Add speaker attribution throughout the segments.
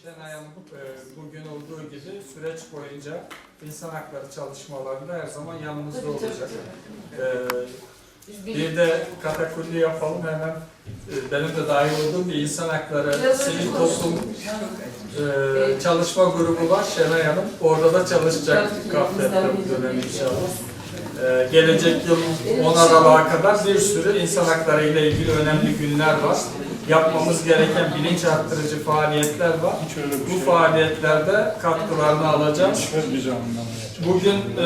Speaker 1: Şenay Hanım bugün olduğu gibi süreç boyunca insan hakları çalışmalarında her zaman yanımızda olacak. Bir de katakulli yapalım hemen. Benim de dahil olduğum bir insan hakları sivil toplum çalışma grubu var Şenay Hanım. Orada da çalışacak KAFDEF'te bu dönem inşallah. Gelecek yıl 10 Aralık'a kadar bir sürü insan hakları ile ilgili önemli günler var. Yapmamız gereken bilinç arttırıcı faaliyetler var. Bu faaliyetlerde katkılarını alacağız. Bugün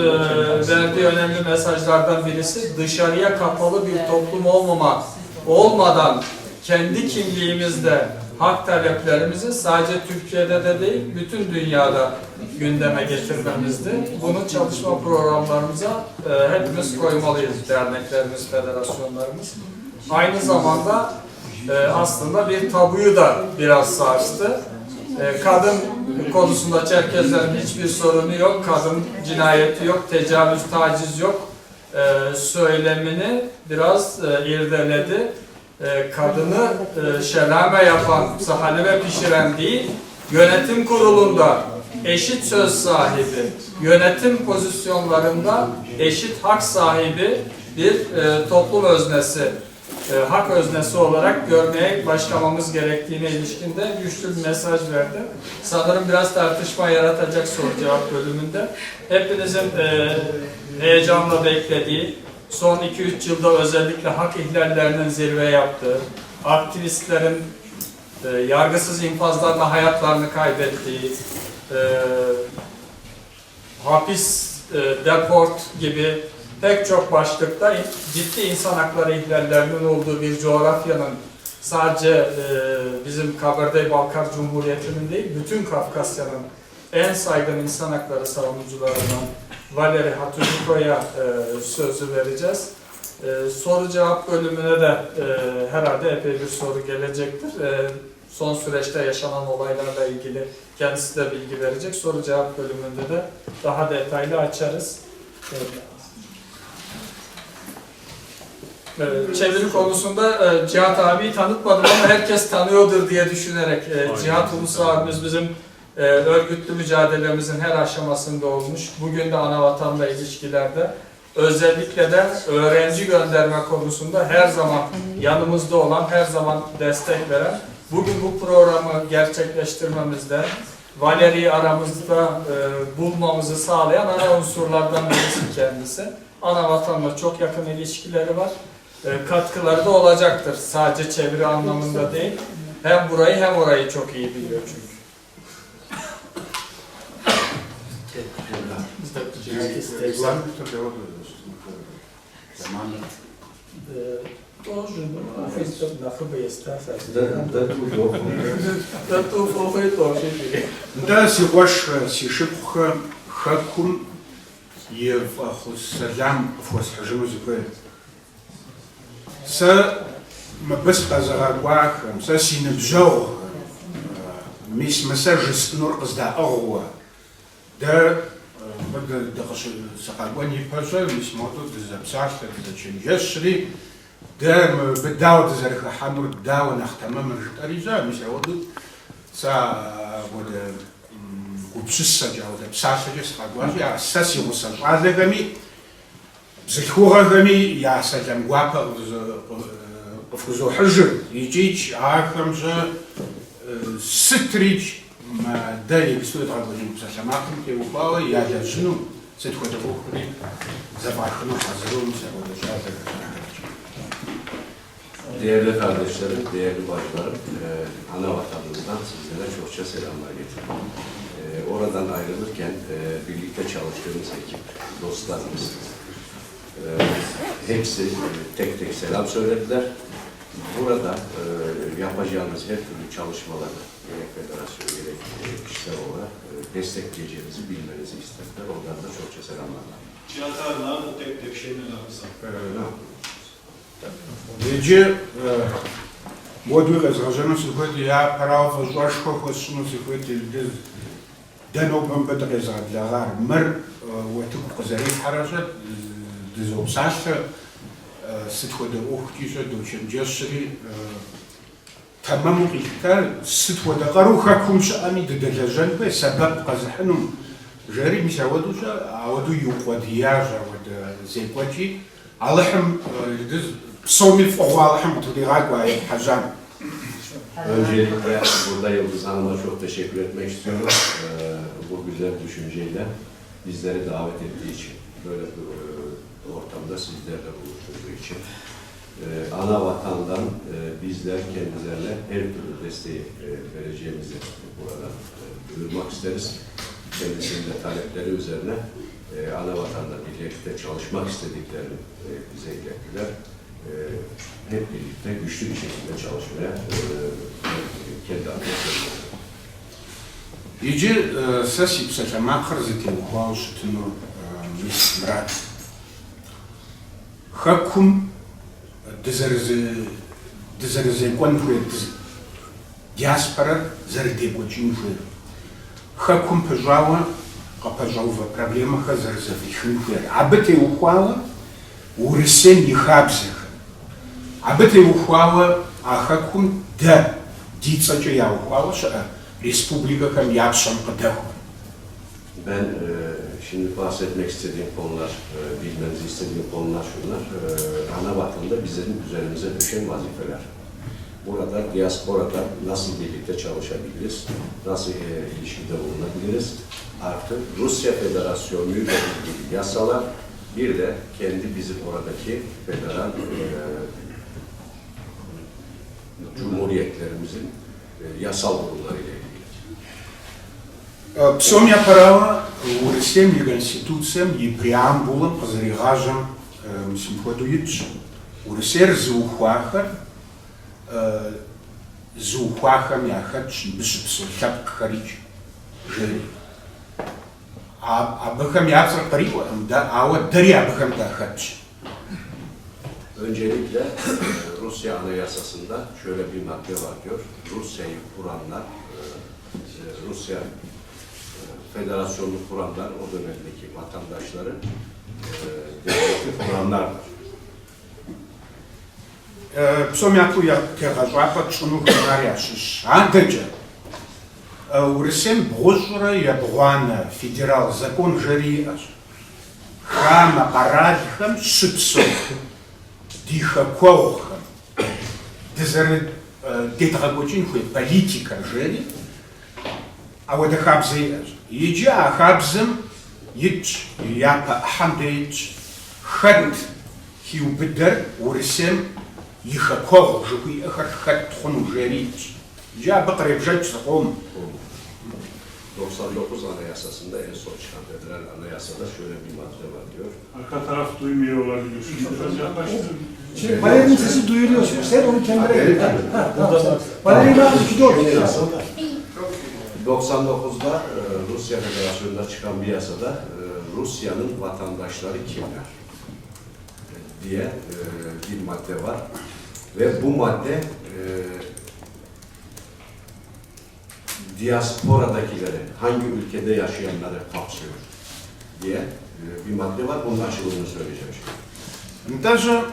Speaker 1: verdiği önemli mesajlardan birisi dışarıya kapalı bir toplum olmadan kendi kimliğimizde hak taleplerimizi sadece Türkiye'de de değil bütün dünyada gündeme getirmemizdi. Bunu çalışma programlarımıza hepimiz koymalıyız, derneklerimiz, federasyonlarımız. Aynı zamanda aslında bir tabuyu da biraz sarstı. Kadın konusunda Çerkezlerin hiçbir sorunu yok, kadın cinayeti yok, tecavüz, taciz yok söylemini biraz irdeledi. Kadını şelame yapan, sahalime pişiren değil, yönetim kurulunda eşit söz sahibi, yönetim pozisyonlarında eşit hak sahibi bir toplum öznesi, hak öznesi olarak görmeye başlamamız gerektiğine ilişkin de güçlü bir mesaj verdi. Sanırım biraz tartışma yaratacak soru cevap bölümünde. Hepinizin heyecanla beklediği, son 2-3 yılda özellikle hak ihlallerinin zirve yaptığı, aktivistlerin yargısız infazlarla hayatlarını kaybettiği, hapis, deport gibi pek çok başlıkta ciddi insan hakları ihlallerinin olduğu bir coğrafyanın sadece bizim Kabardey-Balkar Cumhuriyeti'nin değil, bütün Kafkasya'nın en saygın insan hakları savunucularından Valeri Hatuziko'ya sözü vereceğiz. Soru cevap bölümüne de herhalde epey bir soru gelecektir. Son süreçte yaşanan olaylarla ilgili kendisi de bilgi verecek. Soru cevap bölümünde de daha detaylı açarız. Çeviri konusunda Cihat abiyi tanıtmadım ama herkes tanıyordur diye düşünerek Cihat Ulusu abimiz bizim örgütlü mücadelemizin her aşamasında olmuş. Bugün de ana vatanla ilişkilerde özellikle de öğrenci gönderme konusunda her zaman yanımızda olan, her zaman destek veren, bugün bu programı gerçekleştirmemizde Valeri'yi aramızda bulmamızı sağlayan ana unsurlardan birisi kendisi. Ana vatanla çok yakın ilişkileri var. Katkıları da olacaktır. Sadece çeviri anlamında değil. Hem burayı hem orayı çok iyi biliyor çünkü.
Speaker 2: Нтӏэ, си къуэшхэ, си шыпхъухэ, хэкум и фӏэхъус сэлам къыфхуэсхьыжыну сыхуейт. Сэ мыбы сыкъэзыгъэкӏуахэм, сэ си ныбжьэгъухэм, мис мы сэ жысӏэнур къыздаӏыгъыуэ, дэ мыбы сыкъэкӏуэн ипэщӏэ, мис модэу дызэпсалъэ, дызэчэнджэщри, дэ мыбы дауэ дызэрыхыхьэнур, дауэ нэхъ тэмэмыр жытӏэри щӏэ, мис ауэдэу сэ апхуэдэ гупсысэкӏэ, апхуэдэ псалъэкӏэ сыкъэкӏуащи, а сэ си гъусэ щӏалэхэми, бзылъхугъэхэми я сэлам гуапэ къыфхузохьыжыр, икӏикӏ ахэм щӏэ сытрикӏ дэ иджыпсту едгъэкӏуэкӏыну псалъэмакъым теухуауэ ялэжьыну, сыт хуэдэ ӏуэхури зэфӏахыну хьэзыру мис апхуэдэ щӏалэхэр яхэтщ.
Speaker 3: Değerli kardeşlerim, değerli bacılarım, ana vatanımızdan sizlere çokça selamlar getiriyorum. Oradan ayrılırken birlikte çalıştığımız ekip, dostlarımız, hepsi tek tek selam söylediler. Burada yapacağımız her türlü çalışmaları, gerek federasyon gerek kişisel olarak destekleyeceğimizi bilmenizi istediler. Onlara da çokça selamlar.
Speaker 4: Cihat abi, nerede tek tek şeyini yapsam?
Speaker 2: Иджы модуи къезгъэжьэну сыхуейт, япэрауэ фӏыщӏэшхуэ хуэсщӏыну сыхуейт дэ нобэ мыбы дыкъезыгъэблэгъар. Мыр уэтыку къызэрихьэрэ щӏэ дызопсалъэ, сыт хуэдэ ӏуэхукӏи щӏэ дочэнджэщри, тэмэму къилъытар сыт хуэдэ къару хэкум щыӏэми дыдэлэжьэн хуей, сэбэп къэзыхьынум, жери мис ауэдэу щӏэ, ауэдэу иукъуэдиящ ауэдэ зекӏуэкӏи. Алыхьым псоми фӏыгъуэ Алыхьым къытхудигъакӏуэ а епхьэжьам.
Speaker 3: Öncelikle burada Yıldız Hanım'a çok teşekkür etmek istiyorum. Bu güzel düşünceyle bizleri davet ettiği için, böyle bir ortamda sizlerle buluşturduğu için. Ana vatandan bizler kendilerine her türlü desteği vereceğimizi burada duyurmak isteriz. Kendisinin de talepleri üzerine ana vatanda birlikte çalışmak istediklerini bize ilettiler. Hep birlikte güçlü bir şekilde çalışmaya kendi adıma söylüyorum.
Speaker 2: Иджы сэ си псалъэмакъыр зытеухуауэ щытынур мис мырат. Хэкум дызэрызекӏуэн хуейр, диаспорэр зэрыдекӏуэкӏын хуейр, хэкум пыщӏауэ къыпэщӏэувэ проблемэхэр зэрызэфӏихын хуейр, абы теухуауэ Урысейм и хабзэхэр, абы теухуауэ а хэкум дэ ди цӏэкӏэ яухуауэ щыӏэ республикэхэм я пщэм къыдэхуэр.
Speaker 3: Ben şimdi bahsetmek istediğim konular, bilmenizi istediğim konular şunlar. Ana vatanda bizim üzerimize düşen vazifeler. Burada diasporada nasıl birlikte çalışabiliriz, nasıl ilişkide bulunabiliriz? Artı Rusya Federasyonu ile ilgili yasalar, bir de kendi bizim oradaki federal cumhuriyetlerimizin yasal durumları ile ilgili.
Speaker 2: Псом япэрауэ, Урысейм и Конституцием и преамбулэм къызэригъажьэм мис мыпхуэдэу итщ. Урысейр зыухуахэр зыухуахэм яхэтщ мыбы щыпсэу лъэпкъхэрикӏ, жери. Абыхэм я цӏэр къриӏуэкъым, дэ, ауэ дэри абыхэм дахэтщ.
Speaker 3: Öncelikle Rusya Anayasası'nda şöyle bir madde var diyor. Rusya'yı kuranlar, Rusya Federasyonunu kuranlar, o dönemdeki vatandaşları devleti kuranlardır.
Speaker 2: Псом япэу тегъэщӏапӏэ тщӏынухэм ар ящыщщ. Адэкӏэ, Урысейм 202 федерал закон жери иӏэщ. Хамэ къэралхэм щыпсэу ди хэкуэгъухэм дедгъэкӏуэкӏын хуей политикэ жери, ауэдэ хабзэ иӏэщ. Иджы а хабзэм итщ, япэ ӏыхьэм де итщ, хэт хиубыдэр Урысейм и хэкуэгъу жыхуиӏэхэр хэт хъуну жери итщ. Иджы абы къребжэкӏ зыкъом.
Speaker 3: 99 Anayasası'nda en son çıkan federal anayasada şöyle bir madde var diyor.
Speaker 4: Arka taraf duymuyor olabilir. Biraz yaklaştırın.
Speaker 5: Şimdi Valeri'nin sesi duyuluyor. Sen onu kendine gel. Ha, tamam, sen. Valeri ne yaptı?
Speaker 3: Şimdi nasıl? 99'da Rusya Federasyonu'nda çıkan bir yasada Rusya'nın vatandaşları kimler diye bir madde var. Ve bu madde diasporadakileri, hangi ülkede yaşayanları kapsıyor diye bir madde var. Bunun açılımını söyleyeceğim şimdi.
Speaker 2: Нтӏэ,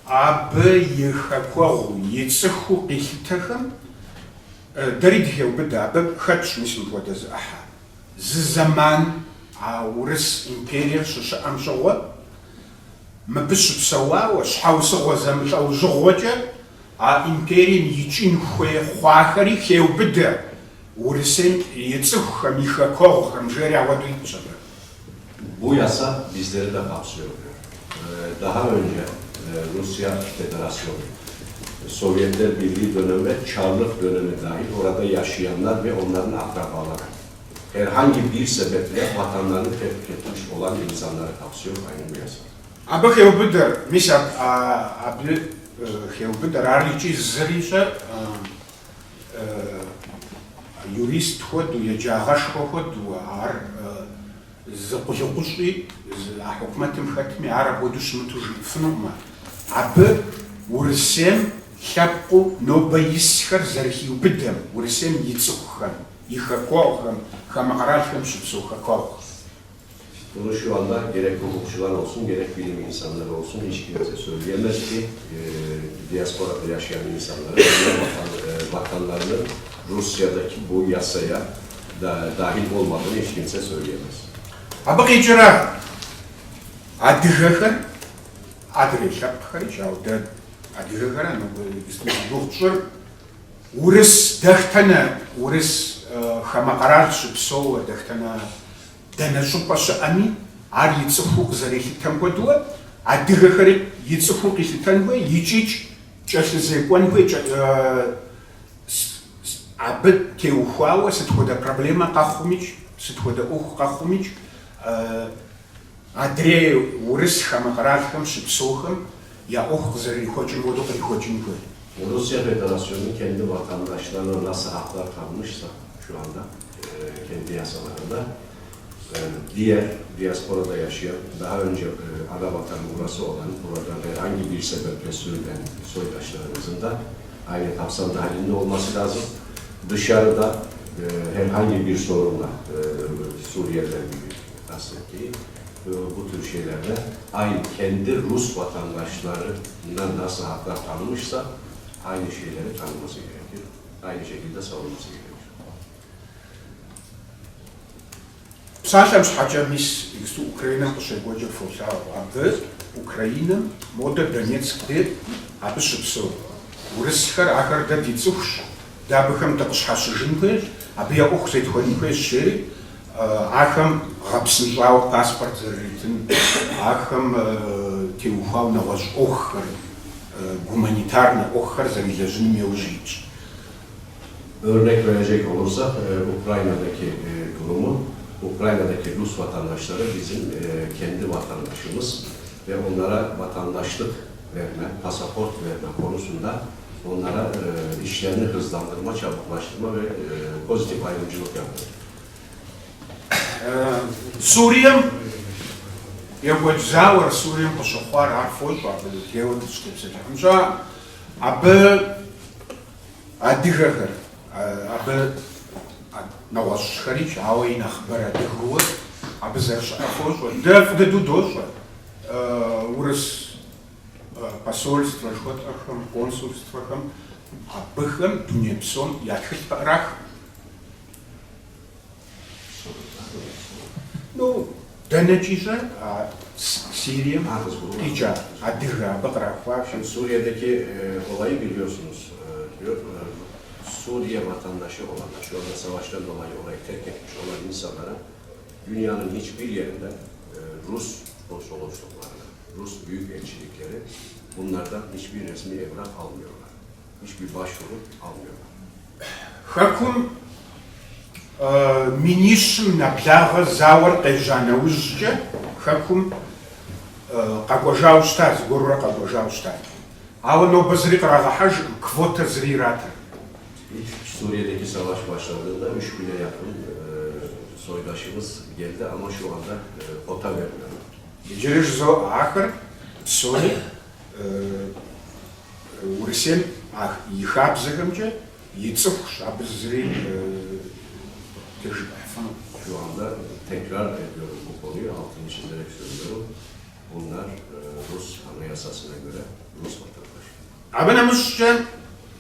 Speaker 2: абы и хэкуэгъуу, и цӏыхуу къилъытэхэм дэри дыхеубыдэ, абы хэтщ мис мыпхуэдэ зы ӏыхьэ. Зы зэман а Урыс империер щыщыӏэм щыгъуэ, мыбы щыпсэуауэ, щхьэусыгъуэ зэмылӏэужьыгъуэкӏэ а империем икӏын хуей хъуахэри хеубыдэ Урысейм и цӏыхухэм, и хэкуэгъухэм, жери ауэдэу итщ абы.
Speaker 3: Bu yasa bizleri de kapsıyor diyor. Daha önce Rusya Federasyonu, Sovyetler Birliği dönemi ve Çarlık dönemi dahil orada yaşayanlar ve onların akrabaları herhangi bir sebeple vatanlarını terk etmiş olan insanları kapsıyor aynı bu yasa.
Speaker 2: Абы хеубыдэр, мис абы хеубыдэр, ар икӏи зыри щӏэ юрист хуэдэу, еджагъэшхуэ хуэдэу, ар зы къулыкъущӏи, а хьукумэтым хэтми, ар апхуэдэу щымыту жиӏэфынукъым. Абы Урысейм лъэпкъыу нобэ исхэр зэрыхиубыдэм, Урысейм и цӏыхухэм, и хэкуэгъухэм, хамэ къэралхэм щыпсэу хэкуэгъухэм.
Speaker 3: Bunu şu anda gerek hukukçular olsun, gerek bilim insanları olsun hiç kimse söyleyemez ki diasporada yaşayan insanlara vatanlarının Rusya'daki bu yasaya da, dahil olmadığını hiç kimse söyleyemez.
Speaker 2: Абы къикӏрэ адыгэхэр, адрей лъэпкъхэрикӏ, ауэ дэ адыгэхэра нобэ иджыпсту зи гугъу тщӏыр, урыс дэтхэнэ, урыс хамэ къэрал щыпсэууэ дэтхэнэ дэнэ щӏыпӏэ щыӏэми, ар и цӏыхуу къызэрилъытэм хуэдэуэ, адыгэхэри и цӏыхуу къилъытэн хуей, икӏикӏ кӏэлъызекӏуэн хуей, абы теухуауэ сыт хуэдэ проблемэ къэхъумикӏ, сыт хуэдэ ӏуэху къэхъумикӏ, адрей урыс хамэ къэралхэм щыпсэухэм я ӏуэху къызэрырихуэкӏым хуэдэу кърихуэкӏын хуей.
Speaker 3: Rusya Federasyonu kendi vatandaşlarına nasıl haklar tanımışsa şu anda kendi yasalarında diğer diasporada yaşayan, daha önce ana vatanı burası olan, buradan herhangi bir sebeple sürülen soydaşlarımızın da aynı kapsam dahilinde olması lazım. Dışarıda herhangi bir sorunla Suriyeliler gibi kastettiği bu tür şeylerde aynı kendi Rus vatandaşlarına nasıl haklar tanımışsa aynı şeyleri tanıması gerekir. Aynı şekilde savunması gerekir.
Speaker 2: Псалъэм щхьэкӏэ мис иджыпсту Украинэм къыщекӏуэкӏыр фолъагъу. Абы Украинэм модэ Донецк де абы щыпсэу урысхэр, ахэр дэ ди цӏыхущ, дэ абыхэм дыкъыщхьэщыжын хуейщ, абы я ӏуэху зетхуэн хуейщ, жери ахэм гъэпсынщӏауэ паспорт зэрыритын, ахэм теухуауэ нэгъуэщӏ ӏуэхухэр, гуманитарнэ ӏуэхухэр зэрилэжьыным яужь итщ.
Speaker 3: Örnek verecek olursak Ukrayna'daki durumu, Ukrayna'daki Rus vatandaşları bizim kendi vatandaşımız ve onlara vatandaşlık verme, pasaport verme konusunda onlara işlerini hızlandırma, çabuklaştırma ve pozitif ayrımcılık yaptı.
Speaker 2: Сурием екӏуэкӏ зауэр, Сурием къыщыхъуар ар фощӏэ, абы лейуэ дыщӏытепсэлъыхьын щыӏэ. Абы адыгэхэр, абы нэгъуэщӏхэрикӏ, ауэ и нэхъыбэр адыгэуэ абы зэрыщыӏэр фощӏэ. Дэ фӏы дыдэу дощӏэ урыс посольствэ жыхуэтӏэхэм, консульствэхэм абыхэм дуней псом я тхылъ къыӏрах. Ну, дэнэкӏи щӏэ, а Сирием къикӏа адыгэ абы кърахуащ.
Speaker 3: Şimdi Suriye'deki olayı biliyorsunuz diyor. Suriye vatandaşı olanlar, şu anda savaştan dolayı orayı terk etmiş olan insanlara dünyanın hiçbir yerinde Rus konsolosluklarına, Rus büyükelçilikleri bunlardan hiçbir resmi evrak almıyorlar. Hiçbir başvuru almıyorlar.
Speaker 2: Хэкум минищым нэблагъэ зауэр къежьа нэужькӏэ хэкум къэкӏуэжауэ щыта, зыгуэрурэ къэкӏуэжауэ щыта. Ауэ нобэ зыри кърагъэхьэжкъым, квотэ зыри иратыр.
Speaker 3: İlk Suriye'deki savaş başladığında 3000'e yakın soydaşımız geldi ama şu anda kota vermiyorlar.
Speaker 2: Иджыри жызоӏэ, ахэр псори Урысейм и хабзэхэмкӏэ и цӏыхущ, абы зыри тежыпӏыхьыфыну.
Speaker 3: Şu anda tekrar ediyorum bu konuyu, altını çizerek söylüyorum. Bunlar Rus anayasasına göre Rus vatandaşı.
Speaker 2: Абы нэмыщӏкӏэ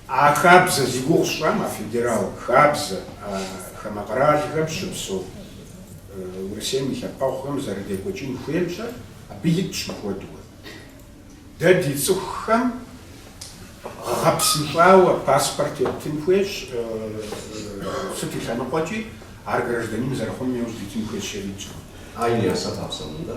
Speaker 2: а хабзэ зи гугъу сщӏам, а федерал хабзэ, а хамэ къэралхэм щыпсэу Урысейм и лъэпкъэгъухэм зэрыдекӏуэкӏын хуейм-щэ, абы итщ мыпхуэдэу. Дэ ди цӏыхухэм гъэпсынщӏауэ паспорт еттын хуейщ, сыт и лъэныкъуэкӏи, ар гражданин зэрыхъуным иужь дитын хуейщ жери итщ.
Speaker 3: Aynı yasa kapsamında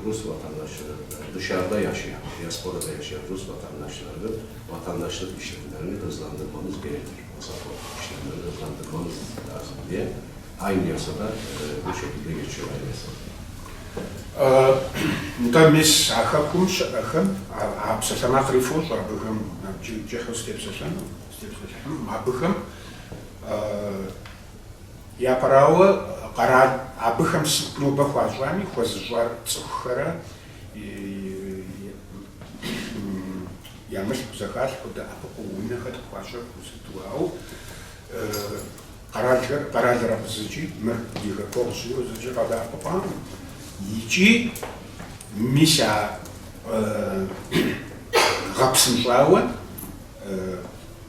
Speaker 3: Rus vatandaşları, dışarıda yaşayan, diasporada yaşayan Rus vatandaşlarının vatandaşlık işlemlerini hızlandırmamız gerekir. Pasaport işlemlerini hızlandırmamız lazım diye aynı yasada bu şekilde geçiyor aynı yasada.
Speaker 2: Нтӏэ, мис а хэкум щыӏэхэм, а псалъэмакъри фощӏэ абыхэм кӏыхьу сытепсэлъэну, сытепсэлъыхьыну, абыхэм япэрауэ къэрал абыхэм сыт нобэ хуащӏами, хуэзыщӏар цӏыхухэрэ я мылъку зэхалъхьэу, дэӏэпыкъуу, унэхэр къыхуащэхуу сыту, ауэ къэралхэр, къэралыр абы зыкӏи, мыр ди хэкуэгъущ жиӏэу зыкӏи къадэӏэпыкъуакъым. Икӏи мис а гъэпсынщӏауэ.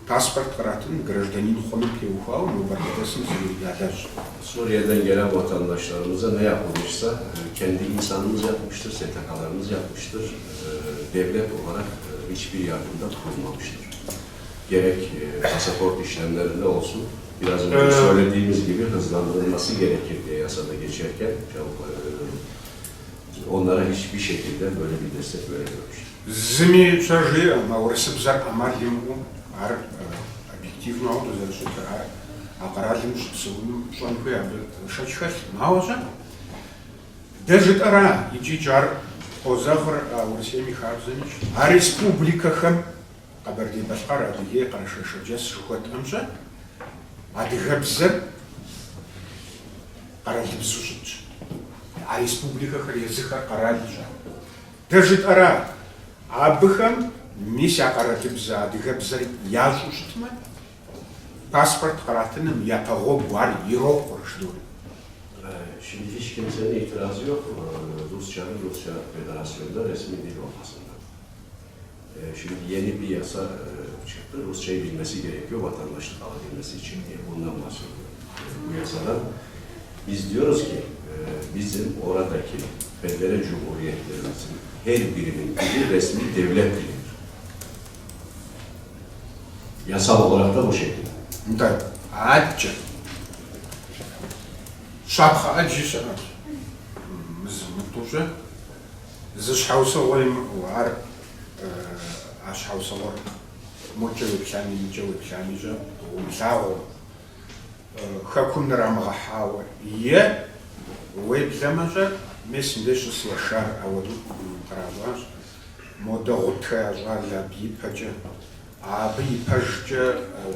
Speaker 2: Паспорт къратын, гражданин хъуным теухуауэ нобэр къыздэсым зыри ялэжькъым.
Speaker 3: Suriye'den gelen vatandaşlarımıza ne yapılmışsa e, kendi insanımız yapmıştır, STK'larımız yapmıştır. E, Devlet olarak e, hiçbir yardımda bulunmamıştır. Gerek e, pasaport işlemlerinde olsun, biraz önce
Speaker 2: Ee,
Speaker 3: söylediğimiz gibi hızlandırılması gerekir diye yasada geçerken çabuk, e, onlara hiçbir şekilde böyle bir destek verilmemiştir.
Speaker 2: Зыми щэ жиӏэм, а урысыбзэр ӏэмал имыӏэу, ар объективно ауэдэу зэрыщытыр, ар а къэралым щыпсэуным пщӏэн хуей абы шэч хэлъкъым. Ауэ щэ, дэ жытӏэра икӏикӏ ар къозэгъыр а Урысейм и хабзэмикӏ, а республикэхэм, Къэбэрдей-Балъкъэр, Адыгей, Къэрэшей-Шэрджэс жыхуэтӏэм щэ, адыгэбзэр къэралыбзэу щытщ. А республикэхэр езыхэр къэралщ. Дэ жытӏэра, абыхэм мис я къэралыбзэ адыгэбзэр ящӏэу щытмэ, паспорт къратыным япэ гъуэгу ар ирокъур жыдоӏэ.
Speaker 3: Şimdi hiç kimsenin itirazı yok. Rusçanın Rusya Federasyonu'nda resmi dil olmasından. Şimdi yeni bir yasa çıktı. Rusçayı bilmesi gerekiyor vatandaşlık alabilmesi için diye. Bundan bahsediyor. Bu yasadan. Biz diyoruz ki bizim oradaki federe cumhuriyetlerimizin her birinin dili resmi devlet dilidir. Yasal olarak da bu şekilde.
Speaker 2: Нтӏэ, адэкӏэ. Щапхъэ ӏэджи щыӏэщ. Мызэ-мытӏэу зы щхьэусыгъуэ имыӏэу, ар а щхьэусыгъуэр мокӏэ уеплъами, мыкӏэ уеплъами щэ умылъагъуу, хэкум нрамыгъэхьауэ е уеблэмэ щэ, мес мыбдеж щыс Яшар ауэдэу къращӏащ. Модэ Гъутхэ я щӏалэ абы ипэкӏэ, абы ипэжкӏэ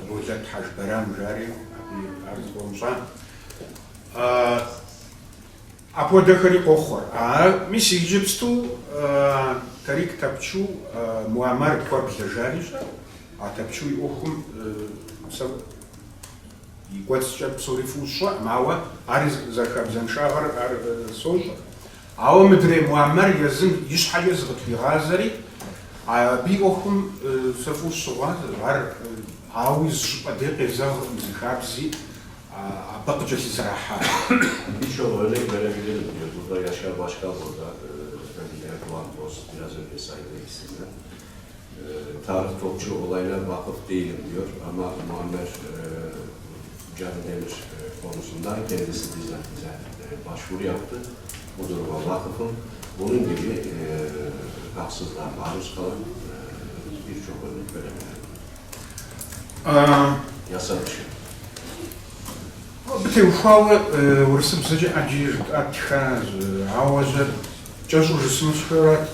Speaker 2: Болэт Хьэжбэрам жари, абы ар зыкъом щӏа. Апхуэдэхэри къохъур. А мис иджыпсту Тарик Топчу Муаммар Куэблэ жари щэ, а Топчу и ӏуэхум сэ и кӏуэцӏкӏэ псори фӏыуэ сщӏэкъым, ауэ ар зэрыхабзэншагъэр ар сощӏэ. Ауэ мыдрей Муаммар езым и щхьэкӏэ зыкъытхуигъазэри, абы и ӏуэхум сэ фӏыуэ сыщыгъуазэщ, ар ауи зы щӏыпӏэ дей къезэгъкъым, зы хабзи абы къыкӏэлъызэрахьа.
Speaker 3: Birçok örnek verebilirim diyor. Burada Yaşar Başkan burada, efendim Erdoğan Dost, biraz önce saydığı isimler. Tarık Topçu olayına vakıf değilim diyor ama Muammer Candemir konusunda kendisi bizzat bize başvuru yaptı. Bu duruma vakıfım. Bunun gibi haksızlığa maruz kalan birçok örnek verebilirim. Yasa dışı.
Speaker 2: Абы теухуауэ урысыбзэкӏэ ӏэджи жытӏат, тхащ, ауэ щэ кӏэщӏу жысӏэну сыхуейрат.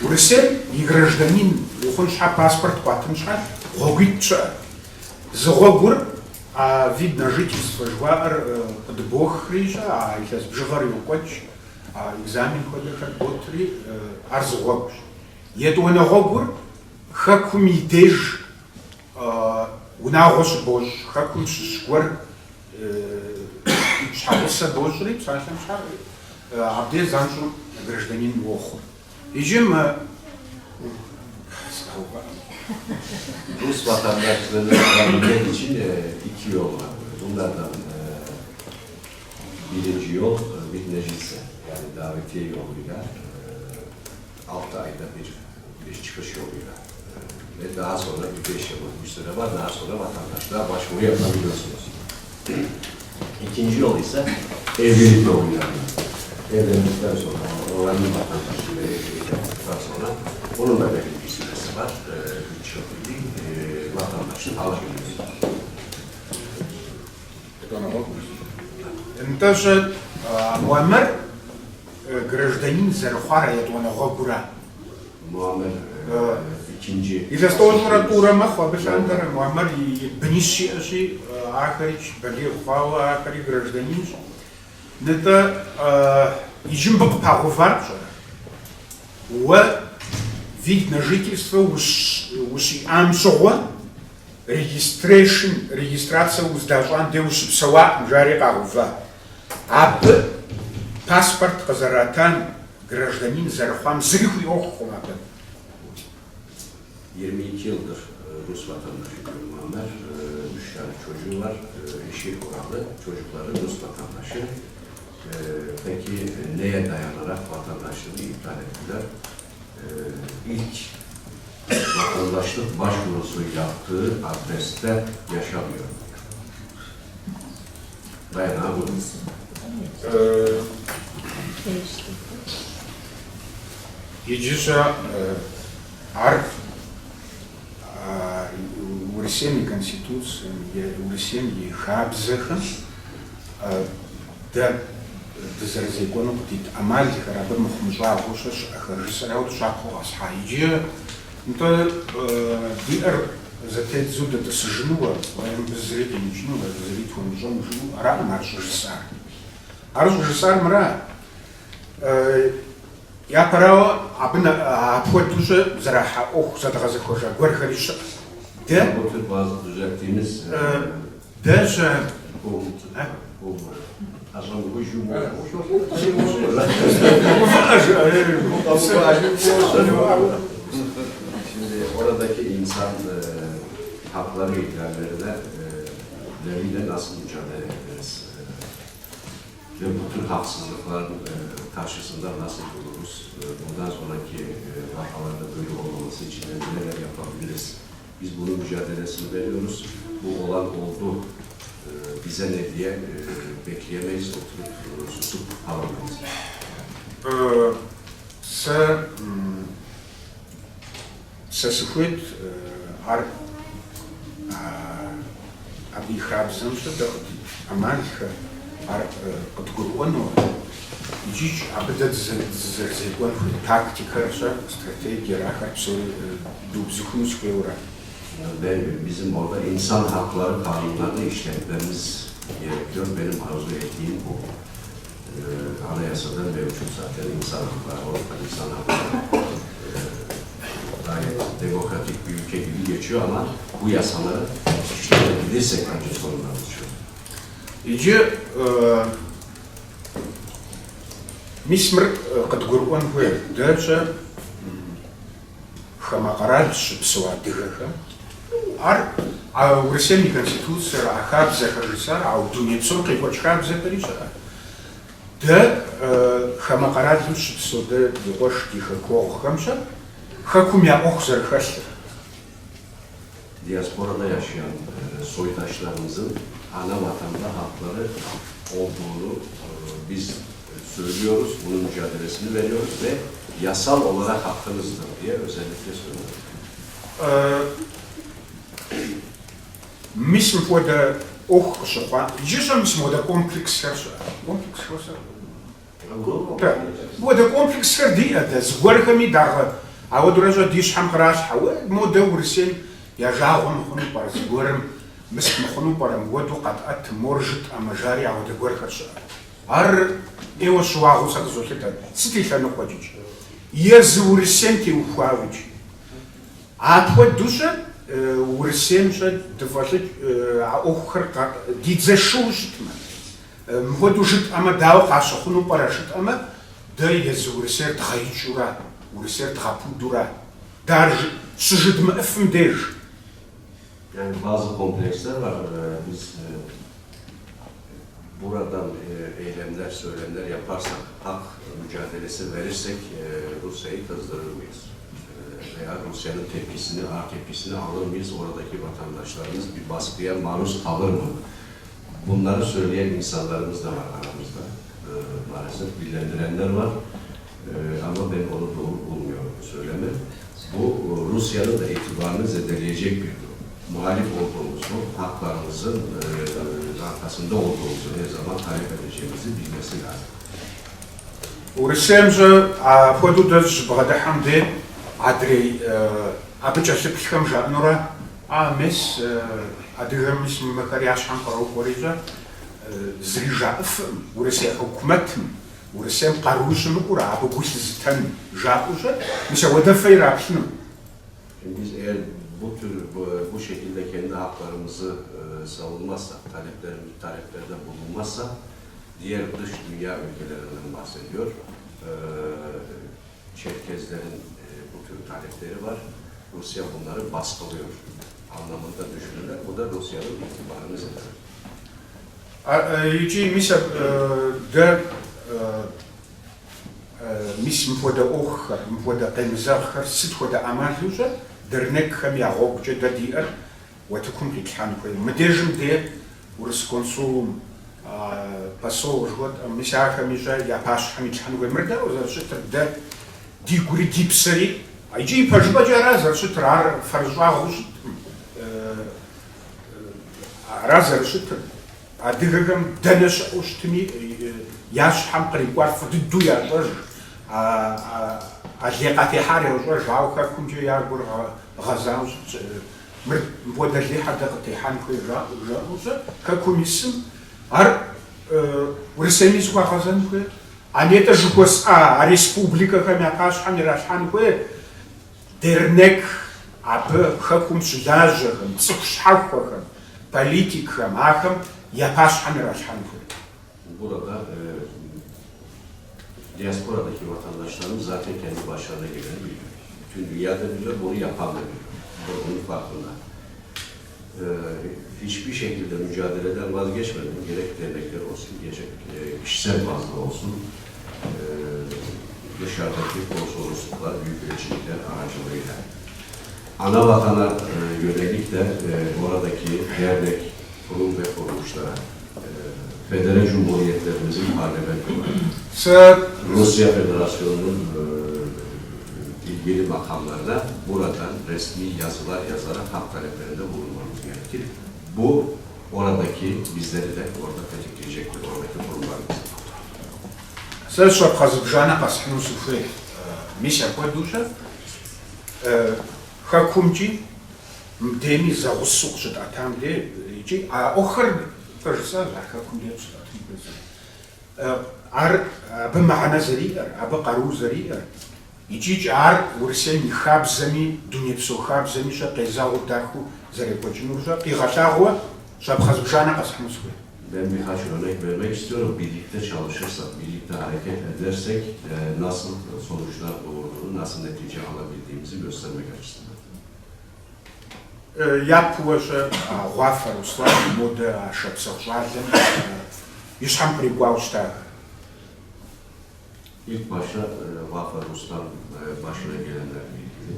Speaker 2: Урысейм и гражданин ухъун щхьэ паспорт къуатын щхьэ гъуэгуитӏ щыӏэ. Зы гъуэгур а вид на жительство жыхуаӏэр къыдыбохри щэ, а илъэс бжыгъэр йокӏуэкӏ, а экзамен хуэдэхэр ботри, ар зы гъуэгущ. Етӏуанэ гъуэгур хэкум и деж унагъуэ щыбощӏ, хэкум щыщ гуэр щхьэгъусэ бощӏри, псалъэм щхьэ, абдеж занщӏэу гражданин уохъур. Иджы мы сыкъэувыӏэм.
Speaker 3: Rus vatandaşlığını alabilmek için iki yol var. Bunlardan birinci yol bir necilse, yani davetiye yoluyla 6 ayda bir giriş çıkış yoluyla ve daha sonra bir 5 yıllık bir süre var. Daha sonra vatandaşlığa başvuru yapabiliyorsunuz. İkinci yol ise evlilik yoluyla. Evlendikten sonra, oranın vatandaşlığıyla evlilik yaptıktan sonra bunun da belli bir süresi var. 3 yıl gibi vatandaşlık alabiliyorsunuz.
Speaker 2: Нтӏэ щэ, Муаммар гражданин зэрыхъуар а етӏуанэ гъуэгура?
Speaker 3: Muammer ikinci
Speaker 2: Илъэс тӏощӏрэ тӏурэ мэхъу абы лъандэрэ Муаммар и бынищ иӏэщи, ахэри балигъ хъуауэ, ахэри гражданинщ. Нтӏэ, иджы мыбы къыпагъэувар пщӏэрэ? Уэ вид на жительство ущиӏам щыгъуэ регистрейшн, регистрацэ уздащӏам де ущыпсэуакъым, жари къагъэува. Абы паспорт къызэратам гражданин зэрыхъуам зыри хуиӏуэхукъым абы.
Speaker 3: 22 yıldır Rus vatandaşı diyor Muammer. 3 tane çocuğu var. Eşi oralı, çocukları Rus vatandaşı. Peki neye dayanarak vatandaşlığını iptal ettiler? İlk vatandaşlık başvurusu yaptığı adreste yaşamıyor. Dayanağı bu.
Speaker 2: Иджы-щэ ар Урысейм и Конституцием е Урысейм и хабзэхэм дэ дызэрызекӏуэну къыдит ӏэмалхэр, абы мыхъумыщӏагъэу щэ щыӏэхэр жысӏэри ауэдэу щапхъэу къэсхьа. Иджы нтӏэ ди ӏэр зэтеддзэу дытӏысыжынуэ, уэ мыбы зыри къимыкӏынуэ, зыри тхуэмыщӏэну жыӏэу аракъым ар щӏыжысӏар. Ар щӏыжысӏар мыра? Япэрауэ, абы апхуэдэу щэ зэрахьа ӏуэху зэдгъэзэхуэжа гуэрхэри щыӏэ. Дэ
Speaker 3: Bu tür bazı düzelttiğimiz
Speaker 2: дэ щэ
Speaker 3: ӏэщӏэмыхужу
Speaker 2: Увыӏэ жыӏэ.
Speaker 3: Şimdi oradaki insan hakları ihlallerine leriyle nasıl mücadele ederiz? Ve bu tür haksızlıkların karşısında nasıl dururuz? Bundan sonraki vakalarda böyle olmaması için de neler yapabiliriz? Biz bunun mücadelesini veriyoruz. Bu olan oldu. Bize ne diye bekleyemeyiz, oturup susup kalamayız.
Speaker 2: Сэ сыхуейт ар абы и хабзэм щэ дэ къыдит ӏэмалхэр ар къыдгурыӏуэну, иджикӏ абы дэ дызэрызекӏуэн хуей тактикэр щэ стратегиер ахэр псори дубзыхуну сыхуейуэра.
Speaker 3: Ve bizim orada insan hakları kanunlarını işletmemiz gerekiyor. Benim arzu ettiğim bu. Anayasada mevcut zaten insan hakları, Avrupa insan hakları. Gayet demokratik bir ülke gibi geçiyor ama bu yasaları işletebilirsek ancak sorunlarımız çözülür.
Speaker 2: Иджы мис мыр къыдгурыӏуэн хуей. Дэ щэ хамэ къэрал щыпсэу адыгэхэм ар а Урысейм и Конституциер, а хабзэхэр жысӏар, ауэ дуней псом къекӏуэкӏ хабзэхэри щыӏэ. Дэ хамэ къэралым щыпсэу дэ ди къуэш, ди хэкуэгъухэм щэ хэкум я ӏуэху зэрыхэлъыр.
Speaker 3: Diasporada yaşayan soydaşlarımızın ana vatanda hakları olduğunu biz söylüyoruz, bunun mücadelesini veriyoruz ve yasal olarak hakkınızdır diye özellikle söylüyoruz.
Speaker 2: Мис мыпхуэдэ ӏуэху къыщыхъуа. Иджы щэ мис мыуэдэ комплексхэр щыӏэ. Комплексхэр сэ. Мыуэдэ комплексхэр диӏэ дэ, зыгуэрхэми дагъэ. Ауэдурэ щэ ди щхьэм къралъхьэ. Уэ модэ Урысейм я жагъуэ мыхъуну пӏэрэ, зыгуэрым мыс мыхъуну пӏэрэ, мыуэду къэтӏэт, мор жытӏэмэ, жари ауэдэ гуэрхэр щыӏэ. Ар ӏейуэ щыуагъэу сэ къызолъытэ. Сыт и лъэныкъуэкӏикӏ? Езы Урысейм теухуауикӏ. Апхуэдэу щэ Урысейм щэ дыфӏэлӏыкӏ а ӏуэхухэр ди дзэ шыу щытмэ, мыхуэдэу жытӏэмэ, дауэ къащыхъуну пӏэрэ жытӏэмэ, дэ езы Урысейр дгъэикӏыурэ, Урысейр дгъэпудурэ, дэ ар щыжыдмыӏыфым деж.
Speaker 3: Yani bazı kompleksler var. Biz buradan eylemler, söylemler yaparsak, hak mücadelesi verirsek Rusya'yı kızdırır mıyız? Veya Rusya'nın tepkisini, ağır tepkisini alır mıyız? Oradaki vatandaşlarımız bir baskıya maruz kalır mı? Bunları söyleyen insanlarımız da var aramızda. Maalesef dillendirenler var. Ama ben onu doğru bulmuyorum bu söylemi. Bu Rusya'nın da itibarını zedeleyecek bir durum. Muhalif olduğumuzu, haklarımızın arkasında olduğumuzu her zaman talep edeceğimizi bilmesi lazım.
Speaker 2: Урысейм щэ апхуэдэу дэ щыбгъэдыхьэм де адрей абы кӏэлъыплъхэм жаӏэнурэ, а мес адыгэм мис мыхэр я щхьэм кърокӏуэри щэ зыри жаӏыфым, Урысей хьукумэтым, Урысейм къару щымыӏурэ абы гу лъызытэн жаӏэу щэ, мис ауэдэфэ ираплъыну.
Speaker 3: Şimdi biz eğer bu tür bu şekilde kendi haklarımızı savunmazsak, taleplerde bulunmazsak diğer dış dünya ülkelerinden bahsediyor. Çerkezlerin bu tür talepleri var. Rusya bunları baskılıyor anlamında düşünürler. Bu da Rusya'nın itibarını zedeler.
Speaker 2: Икӏи мис дэ мис мыпхуэдэ ӏуэхухэр, мыпхуэдэ къемызэгъхэр сыт хуэдэ ӏэмалу щӏэ дэрнекхэм я гъуэгукӏэ дэ диӏэр утыкум къитлъхьэн хуей. Мыдежым де урыс консулым, посол жыхуэтӏэм, мис ахэми щӏэ я пащхьэм итлъхьэн хуей. Мыр дауэ зэрыщытыр дэ дигури ди псэри, икӏи ипэжыпӏэкӏэ ара зэрыщытыр, ар фэрыщӏагъыу щыткъым. Ара зэрыщытыр, адыгэхэм дэнэ щыӏэу щытми, я щхьэм кърикӏуар фӏы дыдэу ящӏэж, а лей къатехьар ящӏэж, ауэ хэкумкӏэ я гур гъэзауэ щытщ. Мыр мыпхуэдэ лей щхьэ дэ къытехьэн хуей жаӏэу щӏэ, хэкум исым ар Урысейми зыхуагъэзэн хуей, а нетӏэ жыхуэсӏа а республикэхэм я пащхьэм иралъхьэн хуей, Дернек абы хэкум щылажьэхэм, цӏыху щхьэхуэхэм, политикхэм, ахэм я пащхьэм иралъхьэн хуей.
Speaker 3: Burada diasporadaki vatandaşlarımız zaten kendi başlarına geleni biliyor. Bütün dünya da biliyor, bunu yapan da biliyor. Bunun farkında. Hiçbir şekilde mücadeleden vazgeçmeden gerek dernekler olsun, gerek kişisel bazda olsun, dışarıdaki konsolosluklar, büyükelçilikler aracılığıyla ana vatana yönelik de oradaki dernek, kurum ve kuruluşlara, Federe Cumhuriyetlerimizin parlamentoları,
Speaker 2: Сэ
Speaker 3: Rusya Federasyonu'nun ilgili makamlarına buradan resmi yazılar yazarak hak taleplerinde bulunmamız gerekir. Bu oradaki bizleri de orada tetikleyecektir, oradaki kurumlarımızı.
Speaker 2: Сэ щапхъэ зыбжанэ къэсхьыну сыхуей. Мис апхуэдэу щэ хэкумкӏи мыбдейми зэгъусэу къыщытӏэтам дей икӏи а ӏуэхухэр жысӏащ, ар хэкум дей къыщытӏэтын хуей. Ар абы мыхьэнэ зэриӏэр, абы къару зэриӏэр, икӏикӏ ар Урысейм и хабзэми, дунейпсо хабзэми щэ къезэгъыу дахэу зэрекӏуэкӏынур щэ къигъэлъагъуэ щапхъэ зыбжанэ къэсхьыну сыхуей.
Speaker 3: Ben birkaç örnek vermek istiyorum. Birlikte çalışırsak, birlikte hareket edersek nasıl sonuçlar doğurduğunu, nasıl netice alabildiğimizi göstermek açısından.
Speaker 2: Япэуэ щэ Гъуафэ Руслан модэ а шапсыгъ щӏалэм и щхьэм кърикӏуауэ щытахэр.
Speaker 3: İlk başta Vafa Ruslan başına gelenlerle ilgili.